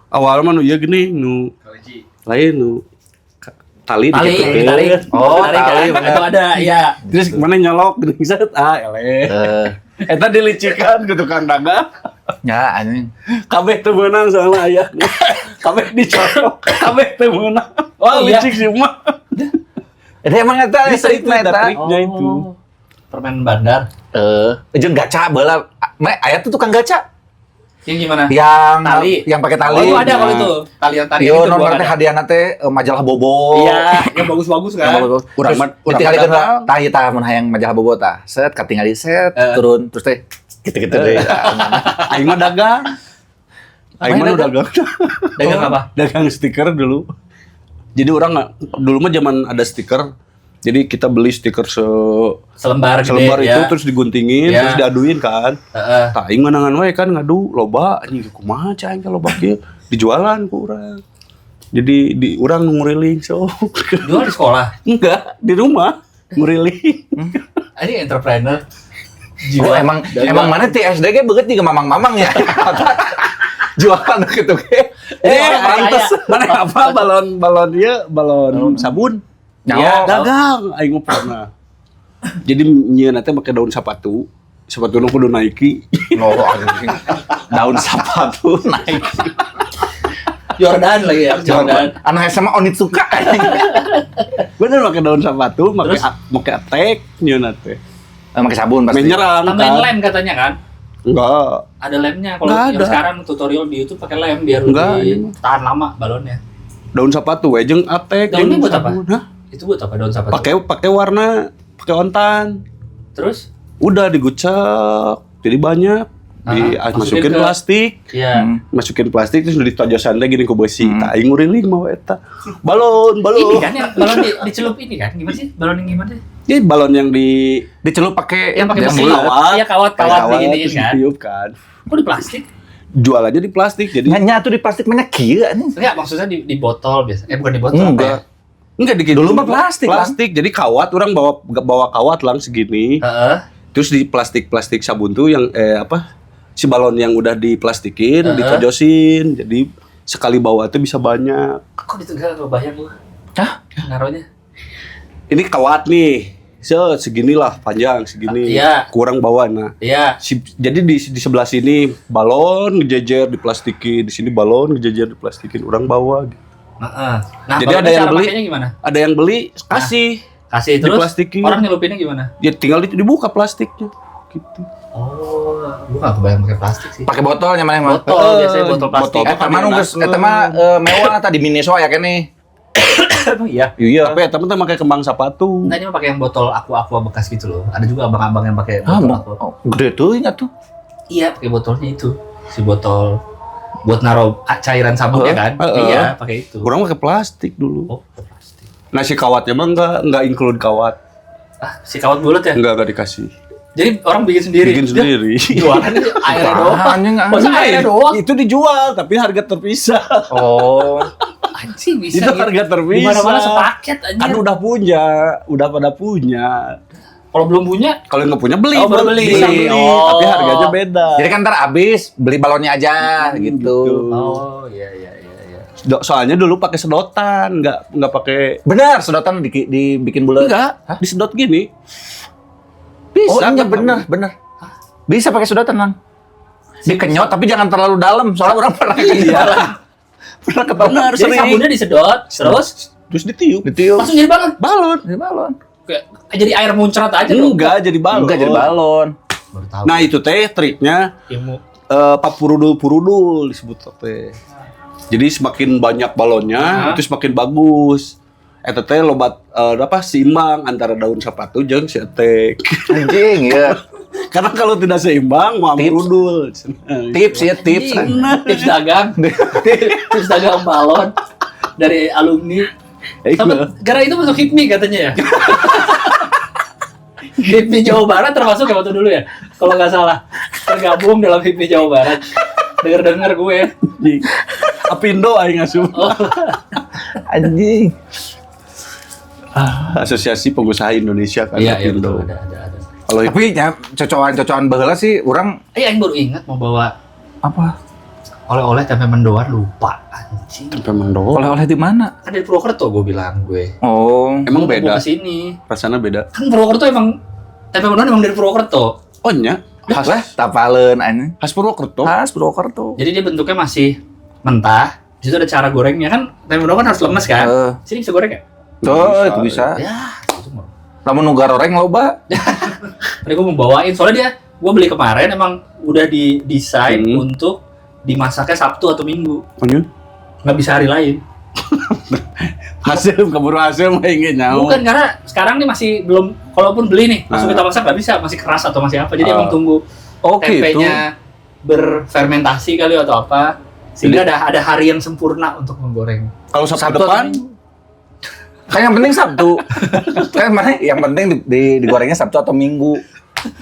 Awalnya mah nu ieu gini nu lain nu tali Tali, diketukeun. ditarik. Oh, Ditarik tali, kan? bener. Itu ada, iya. Terus mana nyolok gini set ah eleh. Eh, Eta dilicikan ke tukang dagang. ya anjing. Kabeh teu meunang soalnya aya. Kabeh dicolok, kabeh teu meunang. Wah, Oh, iya. licik sih mah. Eta emang eta Bisa itu trikna eta eta. triknya itu. Permen bandar. Eh, jeung gacha baheula. Me aya tuh tukang gacha Yang gimana? yang Tali. yang pakai tali. Oh, itu ada kalau itu. Tali yang tali Yo, itu non gua teh ada. hadiahna teh majalah Bobo. Iya, yang bagus-bagus Yang kan. bagus. Urang Terus mah- urang ditinggalikeun mah lah. Tah ieu tah mun hayang majalah Bobo tah. Set katingali set turun terus teh gitu-gitu deh. Aing mah dagang. Aing mah nu dagang. Dagang apa? Dagang stiker dulu. Jadi orang nggak dulu mah zaman ada stiker. Jadi kita beli stiker Selembar gede, selembar itu ya. terus diguntingin, Ya. terus diaduin kan. Heeh. Tah aing menangan wae kan ngadu loba anjing kumaha cah aing teh loba kieu dijualan ku urang. Jadi di urang nguriling sok. Jual di sekolah. Enggak, di rumah nguriling. Ini entrepreneur. Oh, emang emang mana ti SD ge beget juga mamang-mamang ya. Jualan gitu ge. Eh, orang pantes. kaya. Mana apa balon-balon ieu, balon sabun. Nyaho. Iya. Dagang aing mah pernah. Jadi nyieun teh make daun sepatu. Sepatu nu kudu Nike. Oh, anjing. Daun sepatu naik. Jordan lagi ya, Jordan. Anu SMA Onitsuka. Bener make daun sepatu, make Terus? make atek nyieun teh. Pakai sabun pasti. Menyerang Tambahin kan. lem katanya kan? Enggak. Ada lemnya. Kalau Nggak yang ada. sekarang tutorial di YouTube pakai lem biar Nggak, lebih ini mah. tahan lama balonnya. Daun sepatu we jeung atek Daunnya jeung buat apa? sabun. Hah? Itu buat apa daun sepatu? Pakai pakai warna, pakai ontan. Terus? Udah digucek, jadi banyak. Masukin Dimasukin plastik. Iya. Masukin plastik terus ditojosan teh gini ku besi. Tah aing nguriling mau eta. Balon, balon. Ini kan yang balon dicelup ini kan? Gimana sih? Balon yang gimana sih? Ini balon yang di Dicelup pakai Yang pakai besi. kawat. Iya, kawat-kawat kawat, diginiin terus kan. ditiup kan. Kok di plastik? Jualannya di plastik jadi Nya tuh di plastik banyak kieu anjing. Enggak, maksudnya di botol biasa. Eh, bukan di botol. apa ya? Enggak. enggak dikit. Dulu mah plastik, Lang. Plastik. Jadi kawat orang bawa bawa kawat lang segini. Heeh. Terus di plastik-plastik sabun tuh yang apa? Si balon yang udah diplastikin, Heeh. ditojosin. Jadi sekali bawa tuh bisa banyak. Kok itu enggak kebayang gua. Hah? Naruhnya. Ini kawat nih. Seginilah panjang segini. Iya. Kurang bawa nah. Iya. Jadi di sebelah sini balon ngejejer diplastikin, di sini balon ngejejer diplastikin, orang bawa gitu. Heeh. Nah, Jadi balonnya ada yang cara beli? pakainya gimana? Ada yang beli kasih. Kasih terus. Diplastikin. Orang nyelupinnya gimana? Ya tinggal dibuka plastiknya gitu. Oh, gua nggak kebayang pakai plastik sih. Pakai botolnya mana mah. Botol biasanya botol plastik. Botol. Eta mah nu geus eta mah mewah tadi Miniso ya kene. Emang iya. Iya. Tapi ya temen-temen pakai kembang sepatu. Nah, ini mah pakai yang botol aqua-aqua bekas gitu loh. Ada juga abang-abang yang pakai Ah, botol aqua. oh, gede tuh ingat tuh. Iya, pakai botolnya itu. Si botol buat naruh cairan sabunnya kan? Heeh. Iya, pakai itu. Kurang pakai plastik dulu. Oh, pakai plastik. Nah si kawatnya mah enggak include kawat. Ah, si kawat bulat ya? Enggak dikasih. Jadi orang bikin sendiri. Bikin sendiri. Jualan itu airnya doang. Anjing, anjing. Masa airnya doang? Itu dijual tapi harga terpisah. Oh. Anjing bisa. Itu gitu. harga terpisah. Di mana-mana sepaket anjir. Kan udah punya, udah pada punya. Kalau belum punya, Kalau nggak punya beli, Oh, baru beli. Bisa beli, Oh. tapi harganya beda. Jadi kan ntar abis beli balonnya aja gitu. Oh, iya iya iya iya. Soalnya dulu pakai sedotan, nggak pakai Benar, sedotan dibikin bulat. enggak, disedot gini. Bisa. Oh iya kan? bener, bener. Bisa pakai sedotan, Lang. Dikenyot tapi jangan terlalu dalam, soalnya orang pernah Iya. Pernah ketemu. Benar, Jadi sering. sabunnya disedot, terus Terus ditiup. Ditiup. langsung jadi balon. Balon. Jadi balon. Kayak jadi air muncrat aja dong. Enggak jadi balon. Enggak jadi balon. Baru tahu. Nah, itu teh triknya ilmu. papurudul-purudul disebut teh. Jadi semakin banyak balonnya, Hah? itu semakin bagus. Eta teh lobat apa seimbang antara daun sepatu jeung si etek. Anjing, ya. Karena kalau tidak seimbang mau Tips. amrudul. Tips ya, tips. Anjing. Tips dagang. Tips dagang balon dari alumni. Eh, Sama, karena itu masuk HIPMI katanya ya. HIPMI Jawa Barat termasuk ya waktu dulu ya. Kalau nggak salah. Tergabung dalam HIPMI Jawa Barat. Dengar-dengar gue. Apindo aing asup. Oh, Anjing. Asosiasi Pengusaha Indonesia kan. Iya, iya Apindo. betul, ada. Kalau Tapi nya cocokan-cocokan baheula sih urang Aing baru ingat mau bawa apa? oleh-oleh tempe mendoan lupa anjing. tempe mendoan. Oleh-oleh di mana? Kan dari Purwokerto gue bilang gue. Oh. Emang Gua beda. mau kesini. Rasanya beda. Kan Purwokerto emang tempe mendoan emang dari Purwokerto. Oh nya, khas Lah, tapaleun anjing. khas Purwokerto. Khas Purwokerto. Jadi dia bentuknya masih mentah. Di situ ada cara gorengnya kan tempe mendoan kan harus lemes kan. Sini bisa goreng nggak? Tuh, itu bisa. Ya, itu mau. Lamun nu garoreng loba. Tadi gue mau bawain soalnya dia gue beli kemarin emang udah didesain untuk dimasaknya Sabtu atau Minggu. Oh nya. Nggak bisa hari lain. Hasil keburu hasil mah ingin nyawa. Bukan karena sekarang nih masih belum, kalaupun beli nih langsung Nah. kita masak nggak bisa, masih keras atau masih apa. Jadi Ah. emang tunggu Oh, gitu. tempenya berfermentasi kali atau apa sehingga ada hari yang sempurna untuk menggoreng. Kalau Sabtu Sabtu depan atau Minggu? Kan yang penting Sabtu. Kan mana yang penting digorengnya Sabtu atau Minggu.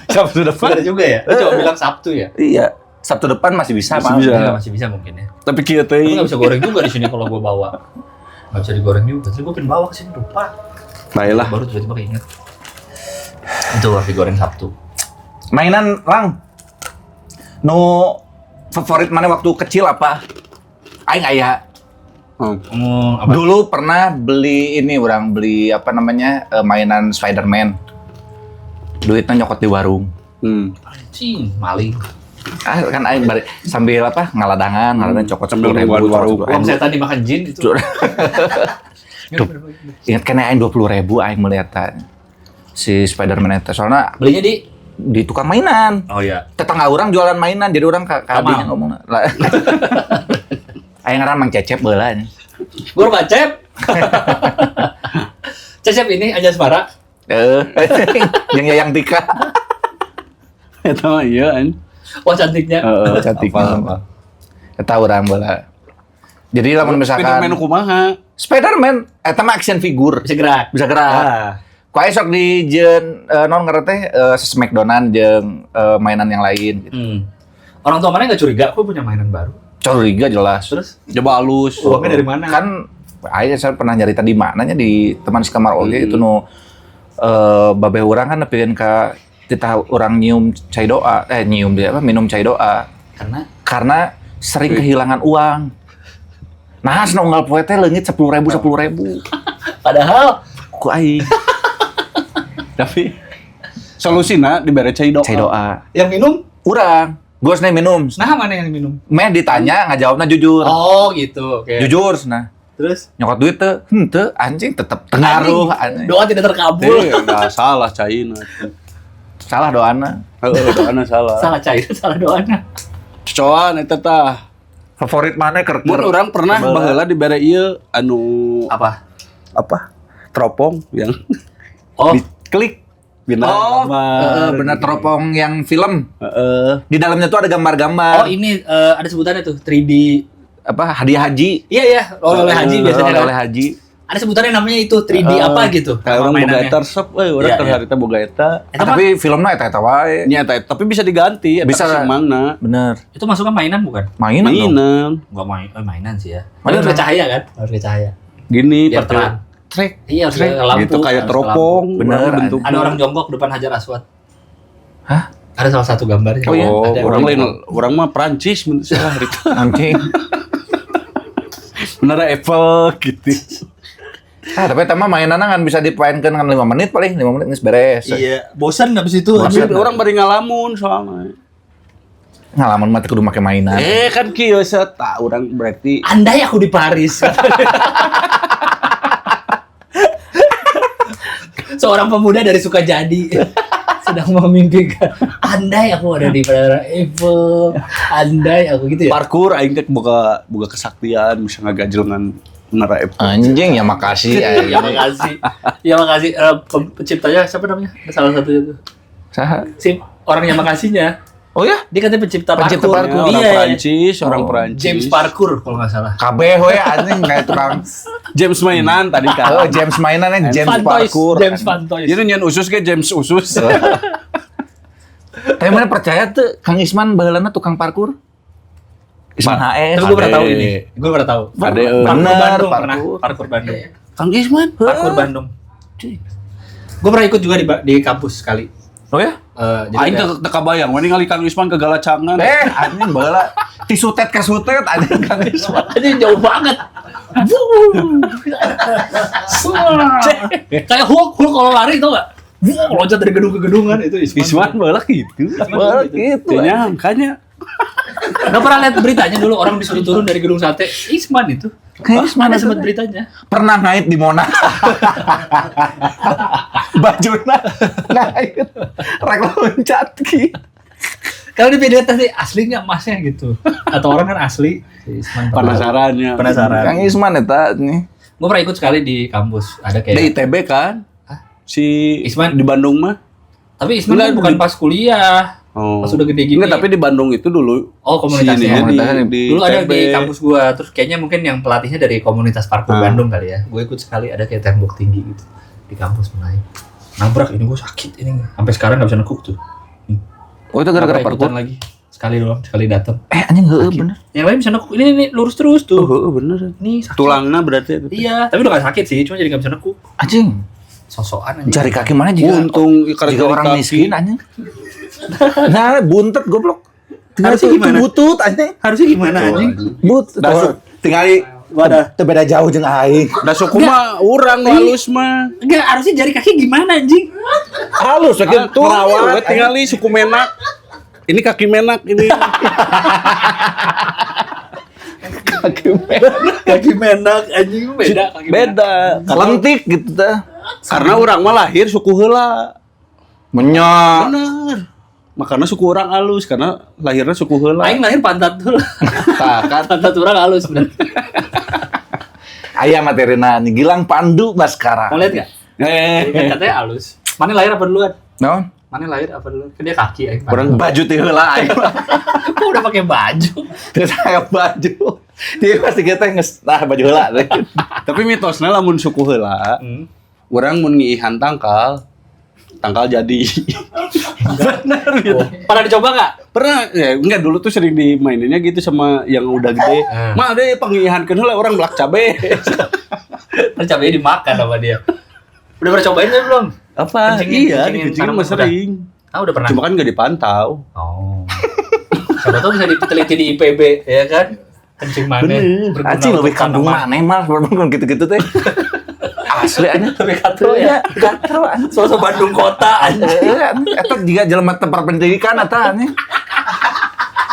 Sabtu depan. Benar juga ya. Lu coba bilang Sabtu ya. Iya. Sabtu depan masih bisa, Masih Pak. bisa. Iya, masih bisa mungkin ya. Tapi kieu Tapi teh. nggak bisa goreng juga di sini kalau gua bawa. Nggak bisa digoreng juga. Terus gua pengen bawa ke sini lupa. Baiklah. Baru tiba-tiba keinget. Itu harus digoreng Sabtu. Mainan Lang. Nu favorit mana waktu kecil apa? Aing aya. Apa? Dulu pernah beli ini orang beli apa namanya mainan Spider-Man. Duitnya nyokot di warung. Anjing, maling. Ah kan aing bari sambil apa ngaladangan, ngaladangan cokot Sambil 10.000, nungguan cokot warung. 10.000. Uang setan dimakan jin itu. Ingat kan aing 20.000 aing melihat si Spider-Man itu. Soalnya Belinya di di tukang mainan. Oh iya. Tetangga orang jualan mainan, jadi orang ke Kamal. adinya ngomong. Lah. Aing ngaran Mang Cecep baheula nya. Gua rumah Cep. Cecep ini aja Asmara. Yang Yayang Tika. Eta mah iya an. Wah cantiknya. Heeh, Cantik. apa-apa. Eta urang baheula. Jadi lamun misalkan Spiderman kumaha? Spider-Man eta mah action figure, Bisa gerak. bisa gerak. Ah. Ku aing sok di jeung non ngaran teh smackdownan jeung mainan yang lain gitu. Orang tua mana nggak curiga, aku punya mainan baru. Curiga jelas. Terus Coba halus. uangnya dari mana? Kan aing saya pernah nyarita di mananya di teman sekamar oge itu nu babeh urang kan nepikeun ka titah urang nyium cai doa, nyium dia apa minum cai doa Karena karena sering kehilangan uang. Nah, nu unggal poe teh leungit 10.000 10.000. padahal Ku aing Tapi solusina dibere cai doa. cai doa. yang minum, Urang, gua nih minum. nah mana yang minum? Meh ditanya ngajawabna jujur. Oh gitu, oke. Jujur nah. Terus Nyokot duit teu, henteu anjing tetep tengaruh anjing. doa tidak terkabul. Enggak salah caina. Salah doana. Heeh, doana salah. Salah cair, salah doanya. Cocoan eta tah. Favorit mana ker Mun urang pernah baheula dibere ieu anu Apa? apa? Teropong yang Oh, diklik pindah Oh, gambar. benar teropong yang film. Heeh. Di dalamnya tuh ada gambar-gambar. oh ini ada sebutannya tuh 3D. Apa hadiah haji? Iya iya, oleh-oleh haji biasanya. Oleh-oleh Kan? haji. Ada sebutannya namanya itu 3D apa gitu. Kayak orang boga mainannya. eta resep euy, urang Iya, keur iya. harita boga eta. Eta mah- Tapi filmnya eta eta wae. Nya eta tapi bisa diganti eta Bisa. si mangna. Bener. Itu masuknya mainan bukan? Mainan dong. Mainan. Enggak main, mainan sih ya. Mainan. Harus ke cahaya kan? Harus ke cahaya. Gini Biar pakai terang. Trek. Iya, harus ke lampu. gitu kayak harus ke teropong, Bener, bener bentuknya. Ada orang jongkok depan Hajar Aswad. Hah? Ada salah satu gambarnya. Oh iya? Oh, Ada orang lain, orang mah Prancis menurut saya harita. Anjing. Menara Eiffel gitu. Ah, tapi eta mah mainanna kan bisa dipainkan kan 5 menit paling, 5 menit geus beres. Iya, bosan habis itu. Tapi orang bari ngalamun soalnya. Ngalaman mah teu kudu make mainan. Kan kieu tak orang berarti Andai aku di Paris. Seorang pemuda dari Sukajadi sedang memimpikan andai aku ada di Menara Eiffel, andai aku gitu ya. parkour aing teh boga boga kesaktian bisa ngagajelengan Menara Eiffel. Anjing ya makasih. Ya makasih. Ya makasih. Penciptanya siapa namanya? Ada salah satunya tuh. Saha? Si orang yang makasihnya. Oh ya? Dia katanya pencipta, Pencipta parkour. parkour. Orang Iya. Prancis, orang Oh. Prancis. James Parkour kalau nggak salah. Kabeh we anjing kayak tukang James mainan tadi kan. Oh, James mainannya James Van Toys, parkour. James Van Toys. Jadi nyen usus ke James usus. Tapi mana percaya tuh Kang Isman baheulana tukang parkour? Isman HS. Tapi gue pernah Ade. tahu ini. Gue pernah tahu. Ade, Parkour Bener, Bandung pernah. parkour. Parkour Bandung. Kang Isman. Parkour Bandung. Gue pernah ikut juga di kampus sekali. Oh ya? Jadi Aing teu kabayang, we ningali Kang Isman ke galacangan. Anjing baheula tisutet ka sutet anjing Kang Isman. Anjing jauh banget. Kayak Hulk kalau lari tau gak? Loncat dari gedung ke gedung kan itu Isman. Isman baheula kitu. Baheula kitu. Teu nyangkanya. Gak pernah lihat beritanya dulu orang disuruh turun dari gedung sate. Isman itu. Kayak Isman ada sempat beritanya. Pernah ngait di Monas. Bajuna ngait. Rek loncat ki. Kalau di video tadi asli nggak masnya gitu. Atau orang kan asli. Si Isman Penasarannya. Penasaran. Kang Isman eta nih. Gue pernah ikut sekali di kampus. Ada kayak Di ITB kan? Hah? Si Isman di Bandung mah. Tapi Isman kan bukan pas kuliah. Oh. Pas udah gede gini. Enggak, tapi di Bandung itu dulu. Oh, komunitasnya. Si di dulu ada ITB. di kampus gua. Terus kayaknya mungkin yang pelatihnya dari komunitas parkour Bandung kali ya. Gue ikut sekali ada kayak tembok tinggi gitu di kampus menaik. Nabrak ini gua sakit ini. Sampai sekarang nggak bisa nekuk tuh. Nih. Oh, itu gara-gara parkour lagi. Sekali doang, sekali datang. Anjing heueuh bener. Yang lain bisa nekuk. Ini lurus terus tuh. Oh, heueuh bener. Ini sakit. Tulangnya berarti itu. Iya, tapi udah gak sakit sih, cuma jadi gak bisa nekuk. Anjing. Sosokan anjing. Jari kaki mana juga. Untung jika orang miskin anjing. Nah, buntet goblok. Harusnya gimana? Butut anjing. Harusnya gimana anjing? But, tinggali wadah teu beda jauh jeung aing. Da suku mah urang nu halus mah. Enggak, harusnya jari kaki gimana anjing? Halus sakitu Tuh, we tingali suku menak. Ini kaki menak ini. Kaki menak. Kaki menak anjing beda kaki Beda. Lentik gitu teh. Karena urang mah lahir suku heula. Menyak. Bener. Makanya suku orang halus karena lahirnya suku heula. Aing lahir pantat heula. Tah kan pantat urang halus bener. Aya materina Gilang Pandu Baskara. Mau lihat enggak? Kan katanya halus. Mana lahir apa duluan? Naon? Mana lahir apa duluan? Kan dia kaki aing. Orang baju teh heula aing. Kok udah pakai baju? Terus aya baju. Dia pasti kita geus nah baju heula. Tapi mitosna lamun suku heula, urang mun ngiihan tangkal, tangkal jadi. Bener gitu. Pernah dicoba nggak? Pernah, ya enggak dulu tuh sering dimaininnya gitu sama yang udah gede. Mah deh pengiihankeun heula orang belak cabe. Terus cabenya dimakan sama dia. Udah pernah cobain kan belum? Apa? Kencingin, iya, dikencingin mah sering. Ah, udah pernah. Cuma kan enggak dipantau. Oh. Siapa tahu bisa diteliti di IPB, ya kan? Kencing mana? Anjing lebih kandung mana mah gitu-gitu teh. Asli anjing. Lebih katro ya. Katro anjing. Sosok Bandung kota anjing. Eta juga jelema tempat pendidikan eta anjing.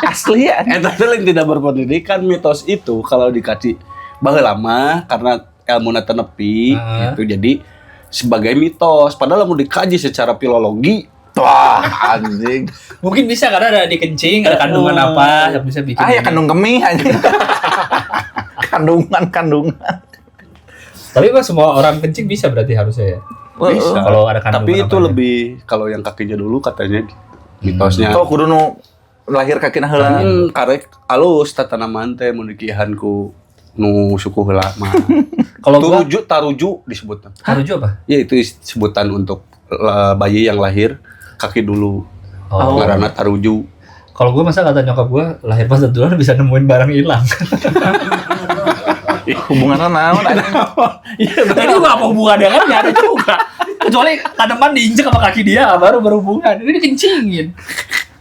Asli ya. Eta teh lain tidak berpendidikan mitos itu kalau dikaji baheula mah karena ilmuna teu nepi gitu. Jadi sebagai mitos padahal mau dikaji secara filologi wah anjing. Mungkin bisa karena ada di kencing, ada kandungan apa yang bisa bikin. Ah ya kandung kemih anjing. Kandungan. Tapi mah semua orang kencing bisa berarti harusnya ya. Bisa. Kalau ada kandungan. Tapi itu apanya. Lebih kalau yang kakinya dulu katanya mitosnya. Tuh kudu nu lahir kakina heula. Karek alus tatanaman teh mun dikihan ku nu suku heula mah. Kalau taruju disebutnya. Taruju apa? Ya itu sebutan untuk bayi yang lahir kaki dulu. Oh. Ngaranna taruju. Kalau gue masa kata nyokap gue lahir pas duluan bisa nemuin barang hilang. Hubungannya naon? Ini gua apa hubungannya kan nggak ada juga. Kecuali tanaman diinjek sama kaki dia baru berhubungan. Ini dikencingin.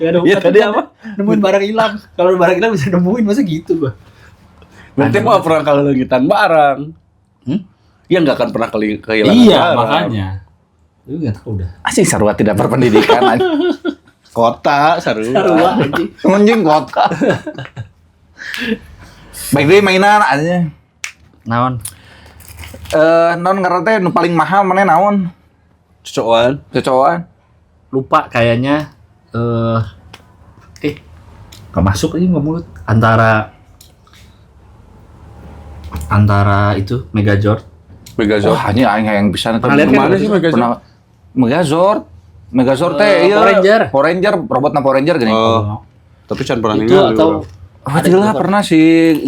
Gak ada hubungan. Ya tadi apa? Nemuin barang hilang. Kalau barang hilang bisa nemuin masa gitu gua. Berarti mau pernah kehilangan barang. Ya nggak akan pernah kehilangan iya, barang. Makanya. Lu nggak tahu udah. Asik sarua tidak berpendidikan. Kota sarua. Sarua anjing. Anjing kota. Baik deh mainan aja. Naon? Naon ngaran teh nu paling mahal mana naon? Cocokan. Cocokan. Lupa kayaknya enggak masuk ini ke mulut antara itu Megazord. Megazord. Wah, anjing aing hayang pisan eta. Pernah lihat kan? Mana sih Megazord? Pernah. Megazord. Megazord teh ieu. Power Ranger. Power Ranger, robotna Power Ranger gini. Oh. Tapi can pernah itu ningali atau oh, lah pernah si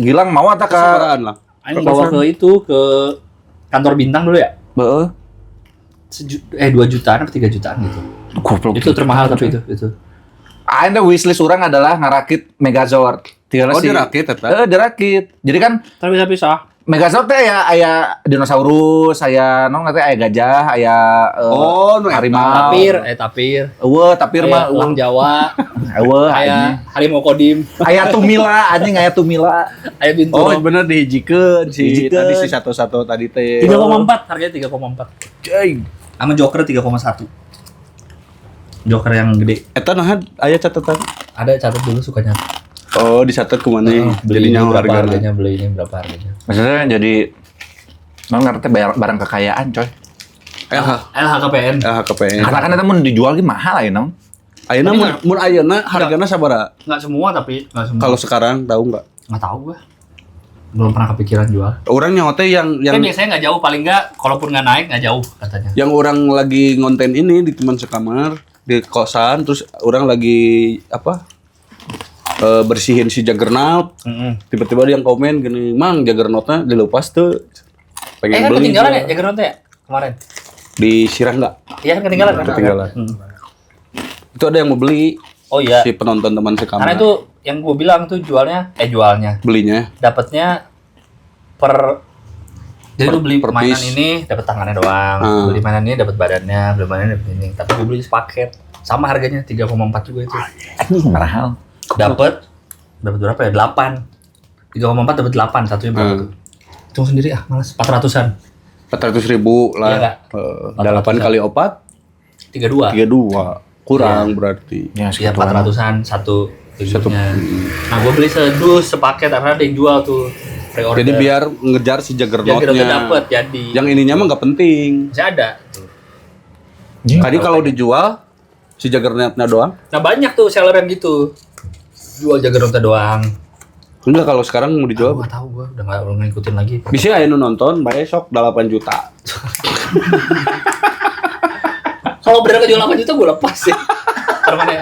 Gilang mau atau ke lah. Aing bawa ke itu ke kantor bintang dulu ya? Heeh. 2 jutaan atau 3 jutaan gitu. Goblok. Itu termahal tapi itu. Aing teh wishlist urang adalah ngarakit Megazord. Oh, dirakit eta. Heeh, dirakit. Jadi kan tapi bisa. Megazord teh aya aya dinosaurus, aya naon teh, aya gajah, aya Oh, nu eta. harimau. Tapir, tapir. Eueuh, tapir mah Aya elang Jawa, eueuh aya anjing. harimau kodim, Aya tumila anjing, aya tumila. aya Oh, binturong. bener dihijikeun si Dihijikeun. tadi si satu-satu tadi teh. 3,4 harganya 3,4. Cai. Sama Joker 3,1. Joker yang gede. Eta nah aya catatan. Ada catat dulu sukanya. Oh, dicatat kemana? Beli Jadi ini nyawa berapa hargana. harganya, beli ini berapa harganya. Maksudnya jadi non ngerti bayar barang kekayaan coy. LH LHKPN. LHKPN. Karena kan eta mun dijual ge mahal aya naon. Ayeuna mun ayeuna hargana sabaraha? Nggak semua tapi nggak semua. Kalau sekarang tahu nggak? Nggak tahu gua. Belum pernah kepikiran jual. Orang nyawa teh yang Kan biasanya nggak jauh, paling nggak kalaupun nggak naik nggak jauh katanya. yang orang lagi ngonten ini di teman sekamar di kosan, terus orang lagi apa? Bersihin si Juggernaut. Tiba-tiba dia yang komen gini, "Mang, Juggernautnya dilepas tuh." Pengen Kan beli. ketinggalan ya Juggernaut ya kemarin. Di Sirah nggak? Iya kan ketinggalan kan? Ketinggalan. Itu ada yang mau beli. Oh iya. Si penonton teman sekamar. Karena itu yang gue bilang tuh jualnya belinya dapatnya per jadi lu beli per mainan piece. ini dapat tangannya doang, beli mainan ini dapat badannya, beli mainan dapat ini. Tapi gue beli sepaket sama harganya 3,4 juga itu. Anjing mahal. Dapat dapat berapa ya? 8. 3,4 dapat 8, satunya berapa tuh? Hitung sendiri ah, malas. 400-an. 400.000 lah. Iya nggak? 8 kali 4 32. 32. Kurang berarti. Ya, Iya, 400-an satu figurnya. Nah, gue beli sedus sepaket karena ada yang jual tuh pre-order. Jadi biar ngejar si biar kita Juggernautnya. dapet jadi. Yang ininya mah nggak penting. Masih ada tuh. Tadi kalau dijual si Juggernautnya doang. Nah, banyak tuh seller yang gitu. Jual Juggernautnya doang. Enggak, kalau sekarang mau dijual. Gua nggak tahu, gua udah nggak ngikutin lagi. Bisa ya nu nonton besok 8 juta. Kalau bener kejual 8 juta gua lepas sih. Karena mana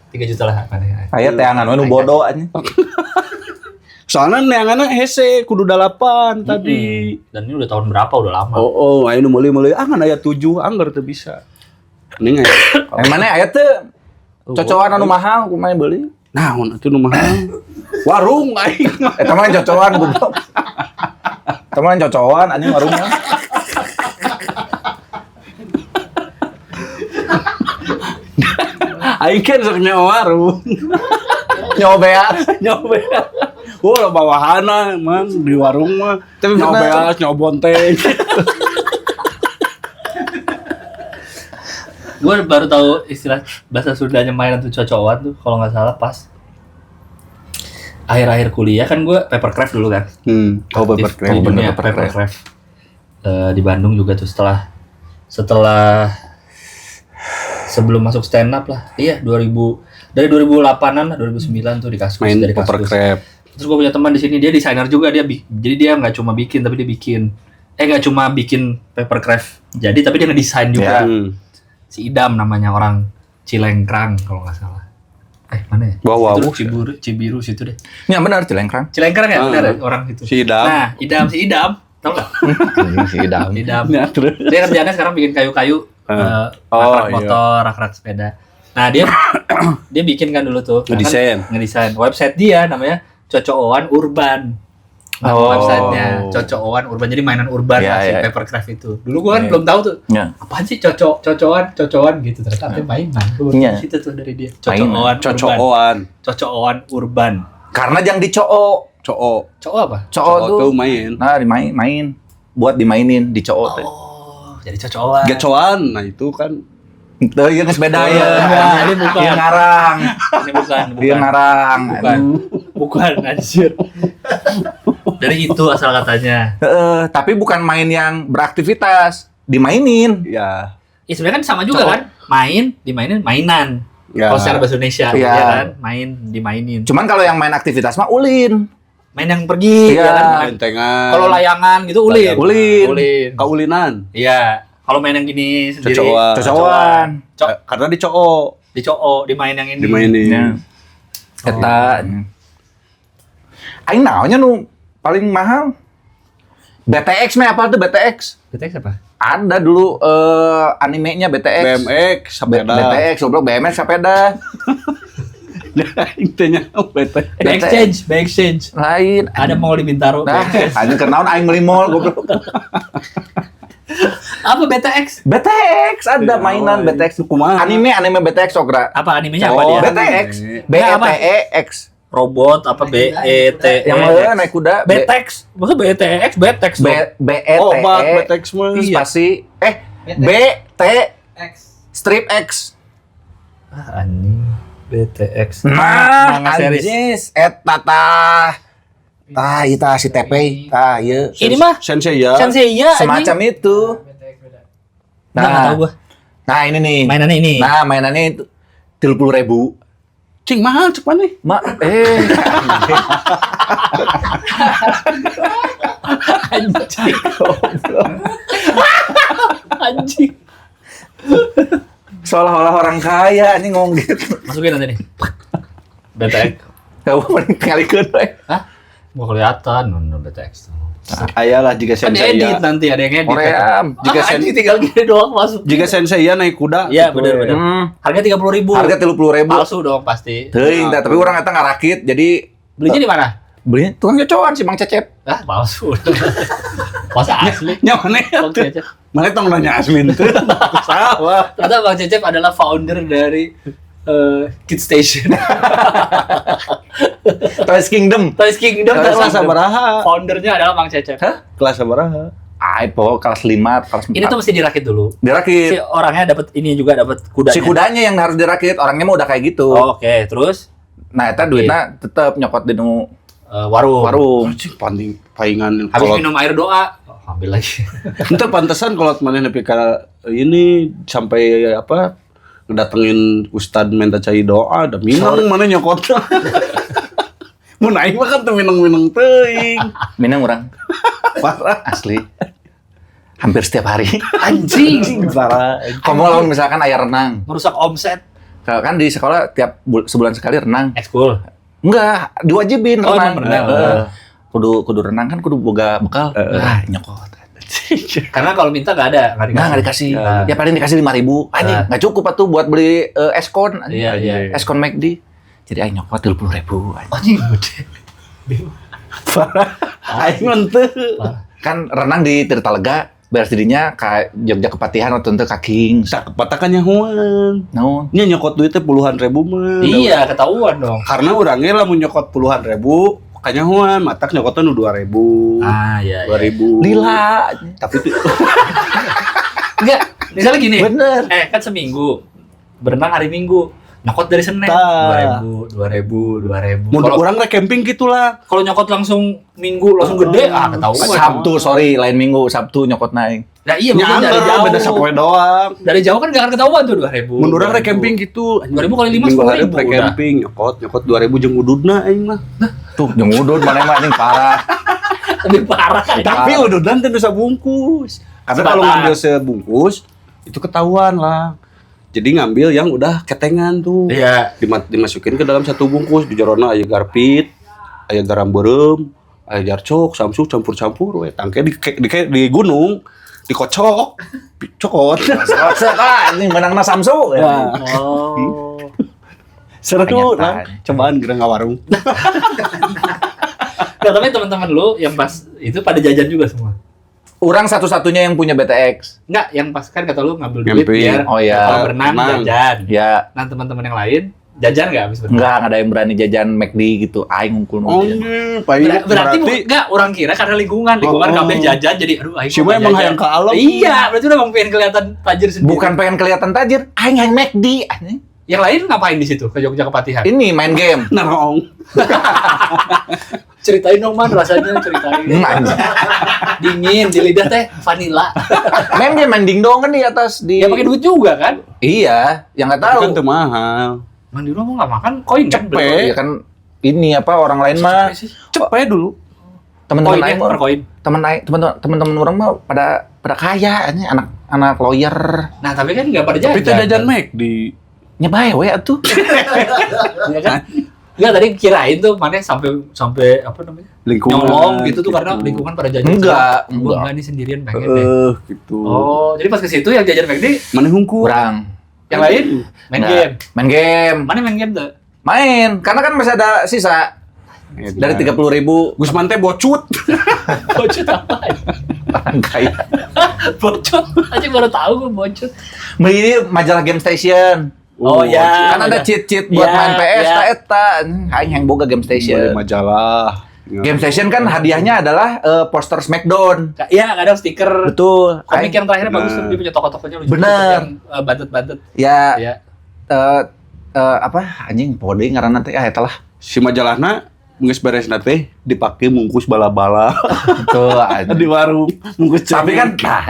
3 juta lah mana ya. Aya teangan we nu bodoh anjing. Soalnya neanganna hese kudu 8 tadi. Dan ini udah tahun berapa, udah lama. Oh, ayo nu meuli-meuli ah ngan aya 7 anggar teu bisa. Ini aya. Yang mana aya teu cocoan anu mahal kumaha beli? Naon atuh nu mahal? Warung aing mah. Eta mah cocoan goblok. Eta mah cocoan anjing warungnya. Aing kan sok nyawa warung. Nyoba Nyoba. Wah, bawahana emang di warung mah. Tapi nyawa bener. beas, nyawa bonteng. Gue baru tahu istilah bahasa Sundanya mainan tuh cocokan tuh kalau nggak salah pas akhir-akhir kuliah kan gue papercraft dulu kan. Oh, papercraft. Di dunia Bener, papercraft. papercraft. Di Bandung juga tuh setelah sebelum masuk stand up lah. Iya, 2000 dari 2008-an lah, 2009 tuh di Kaskus, Main dari Kaskus. papercraft. Terus gue punya teman di sini, dia desainer juga, dia jadi dia nggak cuma bikin tapi dia bikin nggak cuma bikin papercraft. Jadi tapi dia ngedesain juga. Ya. Si Idam namanya, orang Cilengkrang kalau nggak salah. Mana ya? Wah, Itu Cibiru, Cibiru situ deh. Ya benar Cilengkrang. Cilengkrang ya, Ah. benar ya, orang itu. Si Idam. Nah, Idam si Idam, tau nggak? Anjing si Idam. Idam. Nah, terus. Dia kerjaannya sekarang bikin kayu-kayu, Oh, rak-rak iya. motor, rak-rak sepeda. Nah, dia dia bikin kan dulu tuh. Nah, kan Ngedesain. ngedesain. Website dia namanya Cocooan Urban. Nama Oh. websitenya Cocooan Urban. Jadi mainan urban Iya, lah si iya. papercraft itu. Dulu gua kan Iya. belum tahu tuh. Ya. Apaan sih cocoan cocoan gitu, ternyata artinya mainan. Gua baru Iya. tahu situ tuh dari dia. Mainan. Cocooan Urban. Cocoan. Cocooan Urban. Karena jangan dicoo. Coo. Coo apa? Coo Coo tuh tuh main. Nah, dimain main buat dimainin di coo teh. Oh, jadi cocoan. Gacoan. Nah, itu kan Tuh, iya geus beda ya. Enggak, ini bukan. Dia ngarang. Ini bukan, bukan. Dia ngarang. Bukan. Bukan, anjir. Dari itu asal katanya. Heeh, tapi bukan main yang beraktivitas, dimainin. ya. Ya sebenarnya kan sama juga Cowok. kan? Main, dimainin, mainan. Ya. Kalau secara bahasa Indonesia, Iya. ya kan? Main, dimainin. Cuman kalau yang main aktivitas mah ulin. Main yang pergi, Iya. ya kan? Bentengan. Kalau layangan gitu ulin. Ulin. Ulin. Kaulinan. Iya. Kalau main yang gini sendiri. Cocoan. Cocoan. Cok, Karena di coo di coo, dimain yang ini. dimainin. Ya. Eta. Aing naonnya nu paling mahal? BTX mah apa tuh BTX? BTX apa? Ada dulu animenya BTX. BMX, sepeda. BTX, goblok BMX sepeda. Intinya BT. Exchange, by exchange. Lain. Ada mall di Bintaro. Nah, anjing kenaon aing meuli mall goblok. Apa BTX? BTX ada mainan BTX. Kumaha? Anime anime BTX Okra. Apa animenya apa dia? BTX. B E T E X. Robot apa B E T E Yang mana naik kuda? BTX. Maksudnya B E T X BTX B B E T Oh, E BTX mah. spasi B T X. strip X. Ah, anjing. BTX. Nah, manga series. anjis eta tah. Tah, ieu tah si TP, tah ieu. Ini mah Sensei ya. Sensei ya anjing. Semacam itu. BTX beda. Nah, nggak tahu gua. Nah, ini nih. Mainannya ini. Nah, mainannya itu 30.000. Cing mahal cek maneh. Ma Anjing. Anjing. Seolah-olah orang kaya ini ngomong gitu. Masukin nanti nih. BTX. Kamu paling ngalikeun we. Hah? Nggak kelihatan no, BTX. Ayalah jika Kan sensei edit ya. nanti ada yang edit. Koream. Jika Jika anjing tinggal gini doang masuk. Jika sensei ya naik kuda. Iya, gitu benar we. benar. Harga 30.000. Harga 30.000. Palsu dong pasti. Teuing tah, tapi orang eta ngarakit jadi Belinya di mana? belinya tukang cocoan si Mang Cecep. Ah, palsu. Masa asli? Nya maneh. Bang Cecep. Maneh tong nanya asli teu. Salah. Ternyata Bang Cecep adalah founder dari Kid Station. Toys Kingdom. Toys Kingdom. Kelas Toys Kingdom. sabaraha? Foundernya adalah Bang Cecep. Hah? Kelas sabaraha? Ay, pokok kelas 5, kelas 4. Ini tuh mesti dirakit dulu. dirakit. Si orangnya dapat ini juga dapat kudanya. Si kudanya yang harus dirakit, orangnya mah udah kayak gitu. Oh, oke, terus Nah, eta duitnya tetep nyokot di nu warung. warung. Anjing paling paingan Habis kolot. minum air doa, oh, ambil lagi. Ente pantesan kalau maneh nepi ka ini sampai apa ngedatengin ustad minta cai doa da minang maneh nyokotna. Mun aing mah kan teu minang-minang teuing. Minang orang Parah. asli. Hampir setiap hari. Anjing. Parah. Kamu lawan misalkan ayah renang. Merusak omset. Kalau kan di sekolah tiap sebulan sekali renang. Ekskul. Enggak, diwajibin Oh, renang. emang renang. Heeh. Kudu kudu renang kan kudu boga bekal. Ah, nyokot. Karena kalau minta nggak ada, nggak Enggak, enggak dikasih. Ya. Ya paling dikasih 5.000. Anjing, Nah. enggak cukup atuh buat beli eskon. Anjing. Iya, iya. Eskon McD. Jadi aing nyokot 30.000. Anjing. Anjing gede. Parah. Aing mah teu. Kan renang di Tirta Lega, beres dirinya ke Jogja Kepatihan atau teu ka King. Sak kepatakan nyahoan. Naon? Nya nyokot duitnya puluhan ribu mah. Iya, ketahuan dong. Karena orangnya lamun nyokot puluhan ribu, kanyahoan matak nyokotnya nu 2.000. Ah, iya, iya. 2.000. Lila. Tapi itu Enggak, misalnya gini. Bener. Kan seminggu. Berenang hari Minggu. Nyokot dari Senin. Tah. 2.000, 2.000, 2.000. mun Kalau urang rek camping gitulah. kalau nyokot langsung Minggu langsung gede, ah ketahuan. Sabtu, sorry, lain Minggu, Sabtu nyokot naik. Nah, iya, maksudnya Nyangker dari jauh. beda sapoe doang. Dari jauh kan nggak akan ketahuan tuh 2.000. Mun urang rek camping gitu. 2.000 kali 5, Minggu hari 10.000 rek udah. camping nyokot nyokot 2.000 jeung ududna aing mah. Tuh, jeung udud mana mah anjing parah. Lebih parah. Tapi ududan teu bisa bungkus. Karena kalau Sebatang. ngambil sebungkus itu ketahuan lah. Jadi ngambil yang udah ketengan tuh. Iya. Dimasukin ke dalam satu bungkus di jerona aya garpit, aya garam beureum, aya jarcok, samsu campur-campur we. Tangke di gunung dikocok, cokot. Sek ah, anjing menangna Samsu. Ya. Oh. Seru Kenyataan. lah. Cobaan geura ngawarung. Nah, tapi teman-teman lu yang pas itu pada jajan juga semua. Orang satu-satunya yang punya BTX. Enggak, yang pas kan kata lu ngambil duit Ngempi. biar Oh, iya. kalau berenang Berenang. jajan. Ya, Nah, teman-teman yang lain jajan nggak habis berenang? enggak ada yang berani jajan McD gitu. Aing ngungkul Oh, jajan. berarti, Berarti enggak orang kira karena lingkungan, lingkungan Oh. kabeh jajan jadi aduh aing Si kok mah nggak emang jajan. hayang ke alam. Iya, berarti udah emang pengen kelihatan tajir sendiri. Bukan pengen kelihatan tajir, aing hayang McD anjing. Yang lain ngapain di situ ke Jogja Kepatihan? Ini main game. Narong. Ceritain dong man rasanya ceritain. Anjing. Dingin di lidah teh vanila. Main game main dingdong kan di atas di Ya pakai duit juga kan? Iya, yang nggak tahu. Kan teu mahal. Man di rumah nggak makan koin kan? Cepet. Iya kan ini apa orang lain mah Cepet dulu. teman-teman Koinnya aing per koin. teman aing teman-teman orang mah pada pada kaya anjing anak anak lawyer. Nah, tapi kan nggak pada jajan. Tapi teu jajan McD. Nya bae we atuh. Iya kan? Enggak tadi kirain tuh mana sampai sampai apa namanya? Lingkungan. Nyolong gitu tuh karena lingkungan pada jajan. Enggak, Gua enggak. enggak nih sendirian pengen deh. Gitu. Oh, jadi pas ke situ yang jajan McD, Mana hungkul? Kurang. yang lain main Nggak. game. Main game. Mana main game tuh? Main, karena kan masih ada sisa dari 30.000. Gusman teh bocut. Bocut apa? Orang kaya. Bocut. Aja baru tahu gue bocut. Beli majalah Game Station. Oh, ya. Kan ada cheat-cheat buat Ya, main PS, ya. ta eta. Aing yang boga Game Beli Station. majalah. Game Station kan hadiahnya adalah poster Smackdown. Iya, kadang stiker. Betul. Komik yang terakhir bagus tuh, Bener. dia punya tokoh-tokohnya lucu. Bener. Yang bantet-bantet. Ya, Iya. apa anjing pode ngaranna teh ah eta lah. Si majalahna geus beresna teh dipake mungkus bala-bala Betul. anjing. di warung, mungkus Tapi kan cengek. nah,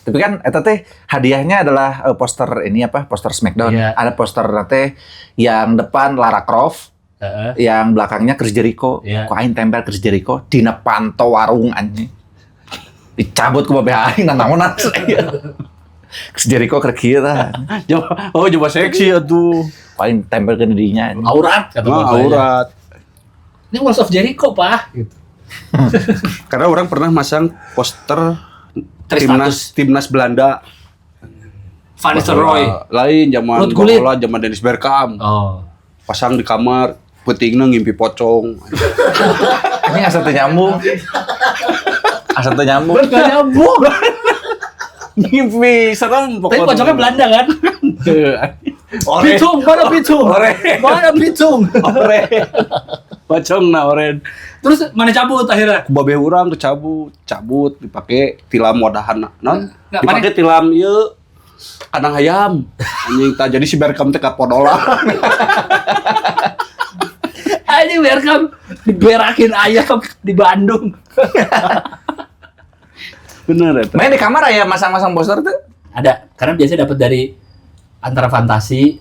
tapi kan eta teh hadiahnya adalah poster ini apa? Poster Smackdown. Iya. Ada poster teh yang depan Lara Croft, Heeh. yang belakangnya Chris Jericho. Iya. Ku aing tempel Chris Jericho dina panto warung anjing. Dicabut ku babe aing nanaonan. Chris Jericho keur kieu tah. Coba, oh coba seksi atuh. Ku aing tempel ke dinya anjing. Aurat kata Nah, bapaknya. aurat. Ini Walls of Jericho, Pak. Gitu. Karena orang pernah masang poster Tristatus. timnas timnas Belanda. Van Nistelrooy. Lain zaman Ruud Gullit. bola, zaman Dennis Bergkamp. Oh. Pasang di kamar, peutingna ngimpi pocong. Anjing asa teu nyambung. Asa teu nyambung. Gak nyambung. Ngimpi serem Tapi pocongnya Belanda kan? Ore. Pitung, mana pitung? Ore. Mana pitung? Ore. Pocong na oren. Terus mana cabut akhirnya? Ku babeh urang kecabut, cabut dipake tilam wadahan non. Nggak, Dipake tilam ieu kandang ayam. Anjing tah jadi si Bergkamp teh kapodola. Anjing Bergkamp diberakin ayam di Bandung. Bener eta. Main di kamar ya masang-masang poster tuh. Ada, karena biasanya dapat dari antara fantasi,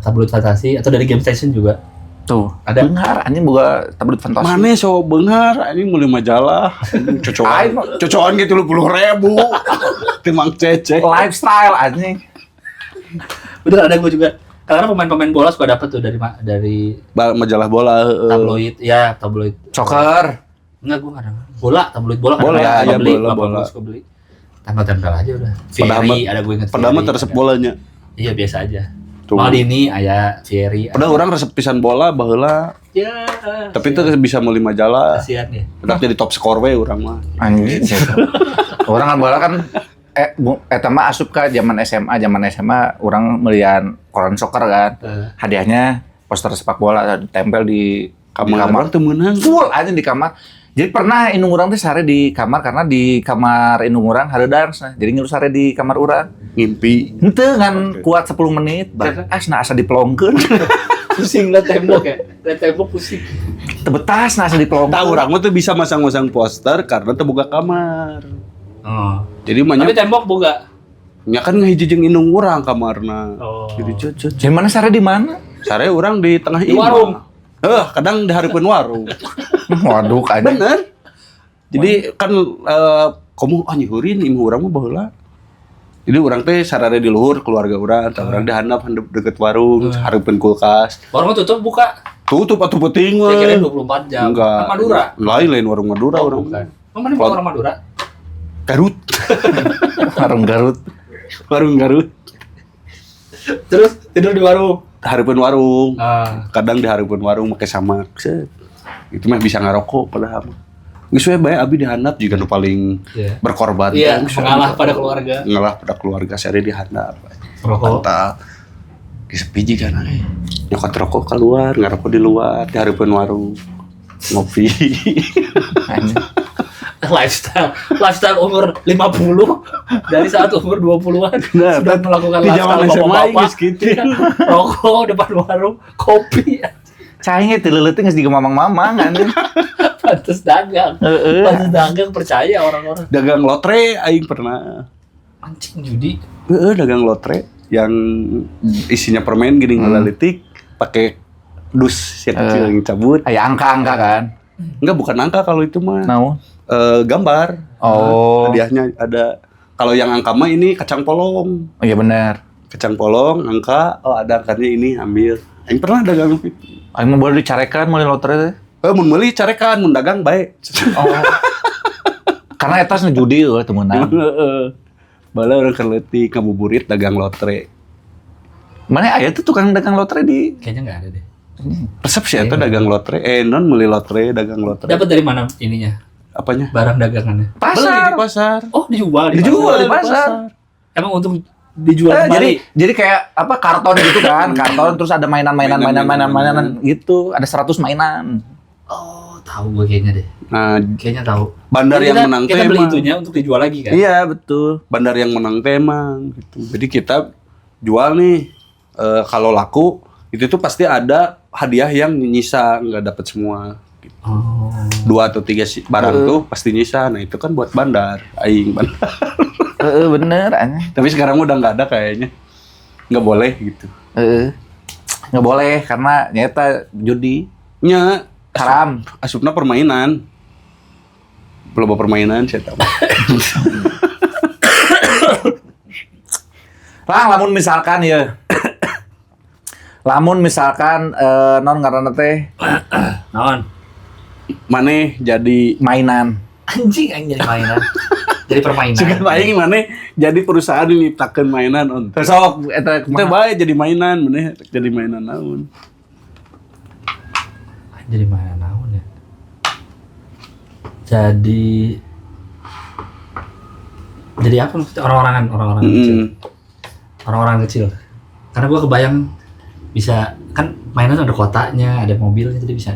tabloid fantasi atau dari game station juga. Tuh, Ada. Benghar anjing boga tabloid fantasi. Mane so beunghar anjing meuli majalah. Anjing Cocoan. Aing mah- Cocoan ge 30.000. Timang cecek. Lifestyle anjing. Bener ada gue juga. Karena pemain-pemain bola suka dapat tuh dari Majalah bola heeh. tabloid, ya tabloid. Soccer. Enggak, gue nggak ada. Bola, tabloid bola. Bola, kadang-kadang suka iya, beli, bola, bapak bola. gue suka beli. Tempel-tempel aja udah. Padahal Fieri, mah- ada gue inget Padahal mah Fieri, teresep ada. bolanya. Iya, biasa aja. Tuh. Maldini, aya Fieri. Padahal orang resep pisan bola baheula, Ya. tapi itu bisa meuli majalah. kasihan ya. Udah jadi top skor we urang mah. Anjing. Orang kan bola kan eta mah asup ka zaman SMA, zaman SMA orang melian koran soccer kan. Hadiahnya poster sepak bola tempel di Kamar, kamar. orang teu meunang. Full aja di kamar. Jadi pernah indung urang teh sare di kamar karena di kamar indung urang hareudang nah. Jadi ngilu sare di kamar urang. Ngimpi. Henteu ngan kuat 10 menit, balik ah nah asa dipelongkeun. Pusing liat tembok ya. Liat tembok pusing. Teu betas nah asa dipelongkeun. Tahu orang mah tuh bisa masang-masang poster karena terbuka kamar. Oh. Jadi Tapi mah tembok boga. nya kan ngahiji jeung indung urang kamarna. Oh. Jadi cucut. Jadi mana sare di mana? Sare urang di tengah Di imah. warung. Heh, kadang di hareupeun warung. Waduh anjing. Bener. Jadi kan kamu ah nyuhurin imah urang mah baheula. Jadi urang teh sarare di luhur keluarga urang, tah urang di handap handap deket warung, hareupeun kulkas. Warung tutup buka. Tutup atuh peuting Saya we. kira 24 jam. Enggak. Kan Madura. Lain lain warung Madura Oh, urang. bukan. Oh, mana bukan orang Madura? Garut. Warung Garut. Warung Garut. Terus tidur di warung. Hareupeun warung. Ah. Kadang di hareupeun warung make samak. Set. Itu mah bisa ngarokok padahal mah. Geus we bae abi di handap juga nu paling Iya. berkorban. Iya, Geus we mengalah abi pada keluarga. Ngalah pada keluarga sare di handap. Rokok. Bantal. Geus sepi jiga na eh. Nyokot rokok keluar, ngarokok di luar, di hareupeun warung. Ngopi. Anjing. Lifestyle umur 50 dari saat umur 20-an Nah, sudah melakukan di zaman lifestyle SMA bapak-bapak. geus kitu. Iya. Rokok depan warung, kopi. Cahingnya teu leuleuteuh geus digemamang-mamang anjing. Pantes dagang. Heeh. Pantes dagang percaya orang-orang. Dagang lotre aing pernah. Mancing judi. Heeh, dagang lotre yang isinya permen gini ngelalitik pakai dus yang kecil yang cabut. Aya angka-angka kan. Enggak, bukan angka kalau itu mah. Naon? Gambar. Oh. Hadiahnya ada. Kalau yang angka mah ini kacang polong. Oh iya benar. Kacang polong, angka, oh ada angkanya ini ambil. Aing pernah dagang itu. Aing mah boleh dicarekan meuli lotre teh. Mun meuli carekan, mun dagang bae. Oh. Karena eta nu judi eueuh teu meunang. Heeh. Bala orang keur leutik ngabuburit dagang lotre. Mana aya tuh tukang dagang lotre di Kayaknya nggak ada deh. Resep sih eta dagang lotre. Non meuli lotre, dagang lotre. Dapat dari mana ininya? Apanya? Barang dagangannya. Beli pasar. di pasar. Oh, dijual di Dijual pasar. di pasar. Emang untuk dijual kembali. Jadi kayak apa karton gitu kan, karton terus ada mainan-mainan mainan-mainan mainan gitu, ada 100 mainan. Oh, tahu gue kayaknya deh. Nah, Kayaknya tahu. bandar Jadi yang menang kita beli tema. itunya untuk dijual lagi kan? Iya, betul. Bandar yang menang tema gitu. Jadi kita jual nih kalau laku itu tuh pasti ada hadiah yang nyisa, nggak dapat semua. Gitu. Oh. 2 atau 3 barang tuh pasti nyisa. Nah, itu kan buat bandar, aing bandar. Heeh, bener anjing. Tapi sekarang udah nggak ada kayaknya. Nggak boleh gitu. Heeh. Nggak boleh karena nyata judi Nya haram. asupna permainan. Loba permainan saya tahu. Lang, lamun misalkan ya. Lamun misalkan non ngaranna teh Naon? Maneh jadi mainan. Anjing aing jadi mainan. Jadi permainan. Sugan aing maneh jadi perusahaan ini nyiptakeun mainan on. Sok eta Teu kumaha? bae jadi mainan, maneh jadi mainan naon. Jadi mainan naon ya? Jadi apa maksudnya orang-orangan, orang-orang kecil. Orang-orang kecil. Karena gua kebayang bisa kan mainan ada kotaknya, ada mobilnya jadi bisa.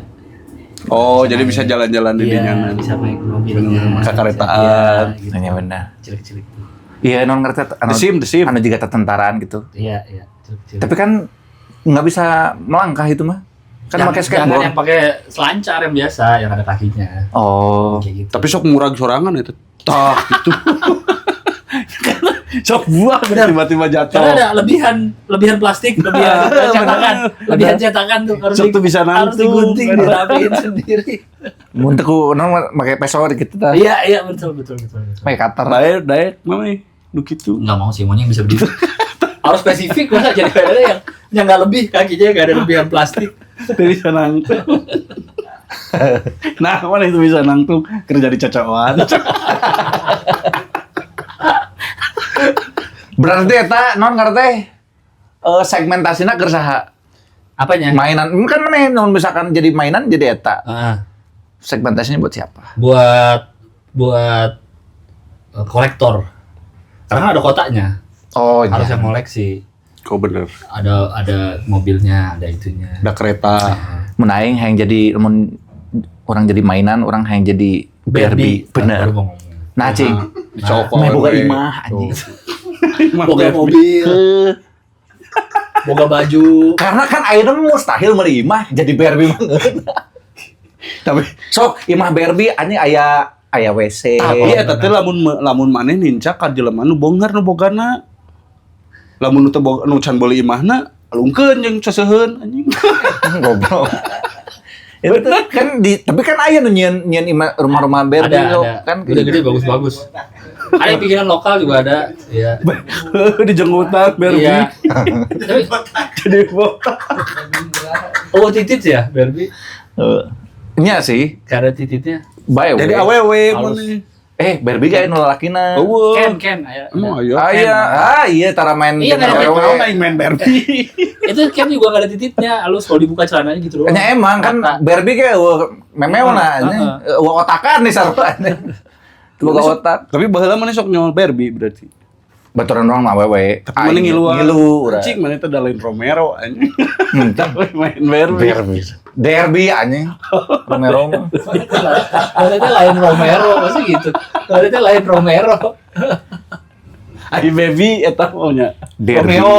Oh, jadi bisa jalan-jalan di Iya, dinya. bisa naik mobilnya. Ke keretaan. Iya, gitu. Iya bener. Kecil-kecil itu. Iya, non ngerti anu, The Sim. anu juga tetentaraan gitu. Iya, iya, kecil-kecil. Tapi kan nggak bisa melangkah itu mah. Kan pakai Jangan skateboard. yang pakai selancar yang biasa, yang ada kakinya. Oh. Kayak gitu. Tapi sok murag sorangan itu. Tah gitu. Sok buah tiba-tiba jatuh. Karena ada lebihan plastik, lebihan cetakan, lebihan cetakan tuh harus Sok tuh bisa harus nangtung. digunting, dirapiin sendiri. Mun teu ku non make peso gitu tah. Iya, iya betul betul betul. betul. Make cutter. Daek, daek, mami. Nu kitu. Nggak mau sih, maunya yang bisa berdiri. Harus spesifik masa jadi mainannya yang nggak lebih kakinya nggak ada lebihan plastik. Teu bisa nangtung. Nah, mana itu bisa nangtung kerja di cocokan. Berarti eta non ngerti segmentasina keur saha? Apanya? Mainan kan maneh non misalkan jadi mainan jadi eta. Ah, Segmentasinya buat siapa? buat kolektor. Karena ada kotaknya, Oh, harus iya. yang koleksi. Kok bener. Ada mobilnya, ada itunya. Ada kereta. Mun aing hayang jadi mun orang jadi mainan, orang hayang jadi Barbie. Bener. Baru mau ngomong. Nah, cing. Dicokot. Meh boga imah anjing. Boga mobil, boga baju. Karena kan ayeuna mustahil meuli imah jadi Barbie mah. Tapi Sok imah Barbie anjing aya WC. tapi eta teh lamun maneh nincak ka jelema nu bonggar nu bogana. Lamun nu teu boga nu can beuli imahna alungkeun jeung seseuheun anjing. Goblok. Itu tuh kan di tapi kan aya nu nyieun nyieun rumah-rumah Barbie Ada, sok, ada. kan Udah gede bagus-bagus. Ada yang pikiran lokal juga ada. Iya. Di jenggotan Barbie. Iya. Tapi Jadi botak. oh titit ya Barbie. Nya sih, Karena tititnya. bae Jadi we. awewe Halus. maneh. Barbie ge anu lalakina. Eueuh. Ken aya. Emang aya. Ah iya, ah iya tara main Iya, jeung nggak ada awewe. Naon aing main Barbie. Itu Ken juga gak ada tititnya, halus kalau dibuka celananya gitu doang. Nya emang kan Rata. Barbie ge eueuh memeona nya. Eueuh otakan nih sarua. Boga otak. Tapi baheula maneh sok nyol Barbie berarti. Baturan urang mah awewe. Tapi maneh ngiluan. Ngilu urang. Anjing maneh teh da lain Romero anjing. Hmm, Tapi main Barbie. Derby. Derby anjing. Romero mah. Maksudnya lain Romero, maksudnya gitu. Maksudnya lain Romero. Ai baby eta maunya. Derby. Romeo.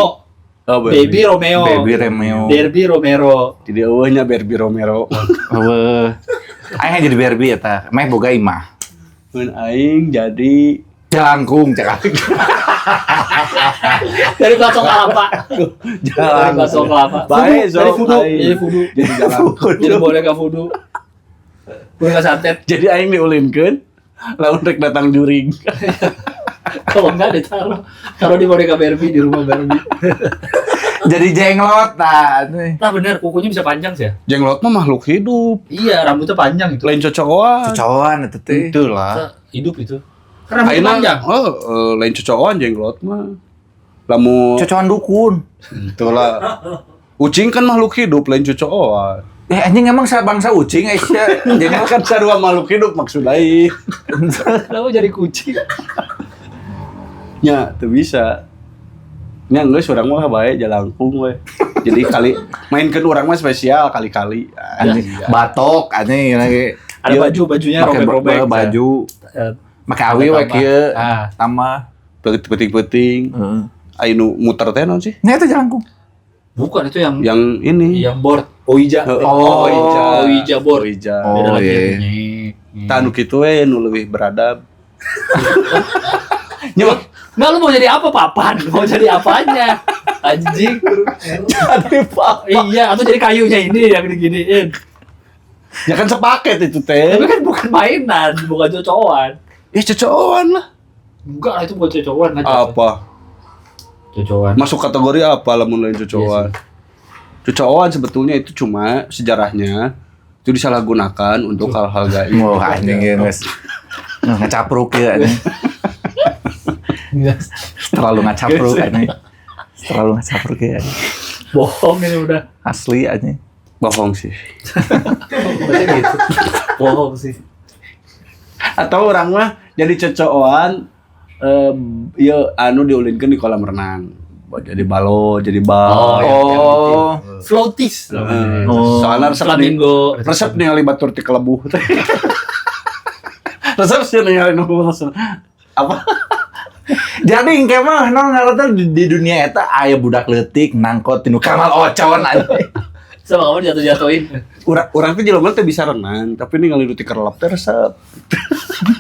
Oh, Baby Romeo. Baby Romeo. Derby Romero. Jadi eueuh nya Barbie Romero. Eueuh. Aing jadi Barbie eta. Meh boga imah. Mun aing jadi Jelangkung cek aing. Dari bakso kelapa. Dari bakso kelapa. Bae Fudu, dari sok fudu, aing. jadi fudu. Jadi jalan. Jadi boneka fudu. Boneka santet. Jadi aing diulinkeun lamun rek datang juring. Kalau enggak ditaruh taruh di boneka Barbie di rumah Barbie. Jadi jenglot nah. Nah bener, kukunya bisa panjang sih ya? Jenglot mah makhluk hidup, Iya, rambutnya panjang itu. lain cocokan. Cocokan eta teh. Itulah. Hidup itu. Karena rambutnya Ayeuna panjang. oh, lain cocokan jenglot mah. Lamun Cocoan dukun. itulah. Ucing kan makhluk hidup lain cocoan. Eh anjing emang bangsa ucing Aisyah. Jadi kan sarua makhluk hidup maksud aing. Kenapa jadi kucing? Nya, teu bisa. Nya geus urang mah bae jalangkung we. Jadi kali mainkeun urang mah spesial kali-kali. Anjing batok anjing lagi. Ada baju-bajunya Make robek-robek. baju. Make awi we kieu. Ah. Tambah. Peuting-peuting. Heeh. Aya nu muter teh naon sih? Nah itu jalangkung. Bukan itu yang Yang ini. yang board. Ouija. Oh, Ouija. Ouija board. Ouija. Oh, Beda lagi iya. yang nyek. Tah nu kitu we nu leuwih beradab. Nggak, lu mau jadi apa papan? Mau jadi apanya? Anjing. Jadi papan. Iya, atau jadi kayunya ini yang diginiin. Ya kan sepaket itu teh. Tapi kan bukan mainan, bukan cocokan. Ya cocokan lah. Enggak lah, itu bukan cocokan aja. Apa? Cocokan. Masuk kategori apa lamun lain cocokan? Cocokan sebetulnya itu cuma sejarahnya itu disalahgunakan untuk hal-hal gaib. Oh anjing ieu geus. Ngacapruk ya anjing. Terlalu ngacapruk anjing. Terlalu ngacapruk ya anjing. Bohong ini udah. Asli anjing. Bohong sih. Maksudnya gitu. Bohong sih. Atau orang mah jadi cocokan ya anu diulinkeun di kolam renang. Jadi balo, jadi bal. Oh, iya. Oh. Floaties. Oh. Soalnya resep nih, Flamingo. resep ningali batur ti kelebuh teh. Resep sih ningali nu resep. Apa? Jadi engke mah non ngaranna di dunia eta aya budak leutik nangkot tinu Kamal Ocon anjing. Sama kamu jatuh-jatuhin. Urang teh jelema teh bisa renang, tapi ningali nu ti kerelep teh resep.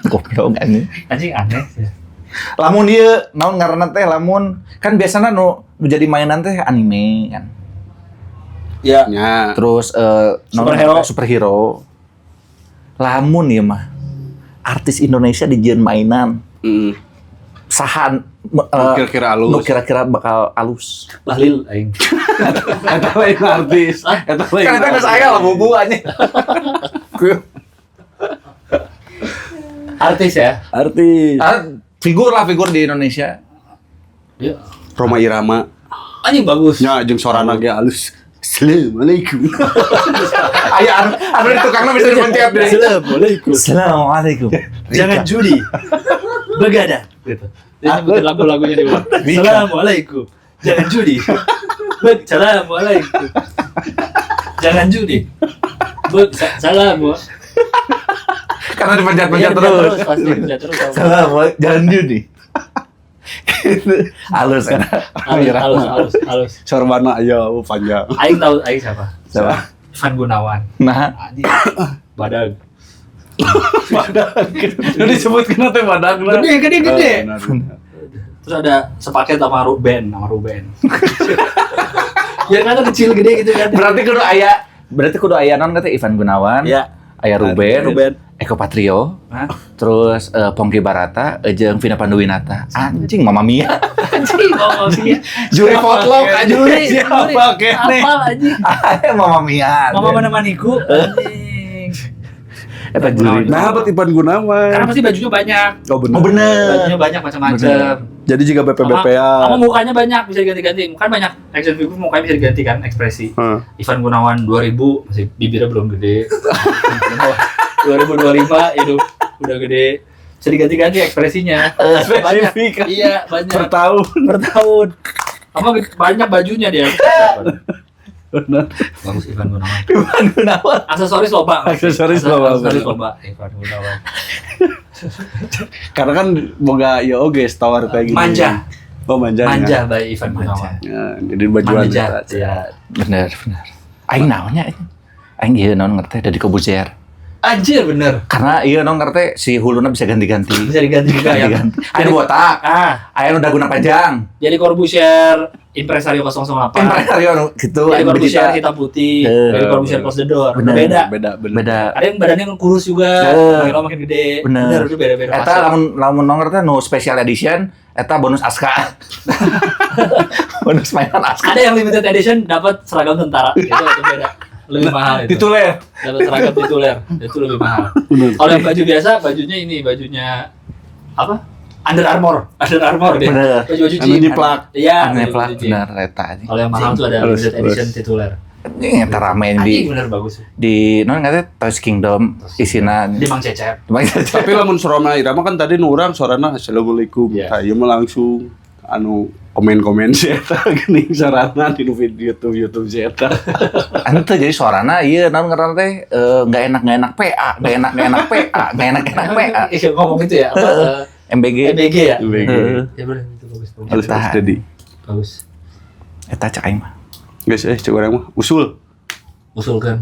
Goblok anjing. Anjing aneh sih. Lamun ieu naon ngaranna teh lamun kan biasana nu jadi mainan teh anime kan. Ya. Nya. Terus naon Superhero. superhero. Lamun ieu mah artis Indonesia dijieun mainan. Sahan Kira-kira alus. Nu kira-kira bakal alus. Bahlil aing. Eta lain artis. Eta lain. Kan eta geus aya lah bubu anjing. Artis ya. Artis. Figur lah figur di Indonesia. Iya. Roma Irama. Anjing bagus. Nya jeung sorana ge alus. Assalamualaikum. Aya anu di tukangna bisa dipencet deh. Assalamualaikum. Assalamualaikum. Jangan judi. Begadang. Gitu. Dia nyebutin lagu-lagunya di bawah. Assalamualaikum. Jangan judi. Assalamualaikum. Jangan judi. Salam. Karena dipencet-pencet terus. Pasti dipencet terus. Assalamualaikum. Jangan judi. Halus kan. Halus, halus, halus. Sorbana aya panjang. Aing tahu aing siapa? Siapa? Ivan Gunawan. Nah, Anjing. Badag. Badag. Nu disebutkeun teh badag lah. Gede, gede, gede. Benar. Terus ada sepaket sama Ruben, sama Ruben. Ya kan kecil gede gitu kan. Berarti kudu aya non kata Ivan Gunawan. Iya. Aya Ruben, Ruben. Eko Patrio, Hah? terus Pongki Barata, jeung Vina Panduwinata. Anjing Mama Mia. Anjing, Mama Mia. Juri Potluck anjing. Juri, Siapa kene? Apal anjing. Mama Mia. Mama menemaniku. Anjing. Eta juri. Nah, apa Ivan Gunawan? Karena pasti bajunya banyak. Oh benar. Oh bener. Bajunya banyak macam-macam. Jadi jika BP-BP-an. Sama mukanya banyak bisa diganti-ganti. Kan banyak action figure mukanya bisa diganti kan ekspresi. Ivan Gunawan 2000 masih bibirnya belum gede. 2025 hidup udah gede. Bisa diganti-ganti ekspresinya. Banyak. Spesifik. Iya, banyak. Per tahun. Per tahun. Sama banyak bajunya dia. Benar. Bagus Ivan Gunawan. Ivan Gunawan. Aksesoris loba. Aksesoris loba, Aksesoris bener. loba Ivan Gunawan. Karena kan boga ya oge store kayak gini. Manja. Oh manja. Manja by Ivan Gunawan. Ya, jadi bajuan. Manja. Iya. Bener, bener. Aing naonnya aing. Aing ieu naon ngerti dari Kobuzer. Anjir bener. Karena ieu naon ngerti si huluna bisa ganti-ganti. Bisa diganti juga ya. Ganti-ganti. Aya nu botak, Ah, aya nu daguna panjang. jadi Corbusier Impresario 008. Impresario nu gitu Jadi anu Corbusier berita. hitam putih, jadi Corbusier close the door. Bener. Beda. Beda, bener. Beda. Ada yang badannya kurus juga, makin lama makin gede. Bener. itu beda-beda. Eta fase. lamun lamun nongor teh nu special edition, eta bonus Aska. Bonus mainan Aska. Ada yang limited edition dapat seragam tentara. Itu beda. Lebih mahal itu. Tituler. Dapat seragam tituler, itu lebih mahal. Bener. Kalau yang baju biasa, bajunya ini, bajunya apa? Under Armour, Under Armour deh. Bener. Baju-baju Anu gym. nyiplak. Iya, Anu nyeplak baju gym. bener eta anjing. Kalau yang mahal tuh ada Terus, limited edition terus. tituler. Anjing eta rame di Anjing bener bagus. di non nggak Toys Kingdom isina. Di Mang Cecep. Mang Cecep. Tapi lamun sorana irama kan tadi nu urang sorana assalamualaikum. Iya. Tah ieu mah langsung anu komen-komen si eta geuning sorana di nu video YouTube YouTube si eta. Anu tuh jadi suarana ieu naon ngaranna teh nggak enak nggak enak PA, nggak enak nggak enak PA, nggak enak nggak enak PA. Iya, ngomong itu ya. Apa, MBG. MBG ya? MBG. Heeh. Ya bener itu bagus. Bagus. Halus halus jadi. Bagus. Eta cek aing mah. Guys, cek urang mah usul Usulkan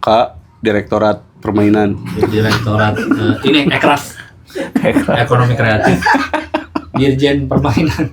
ka Direktorat Permainan. Direktorat ini Ekraf, Ekonomi Kreatif. Dirjen Permainan.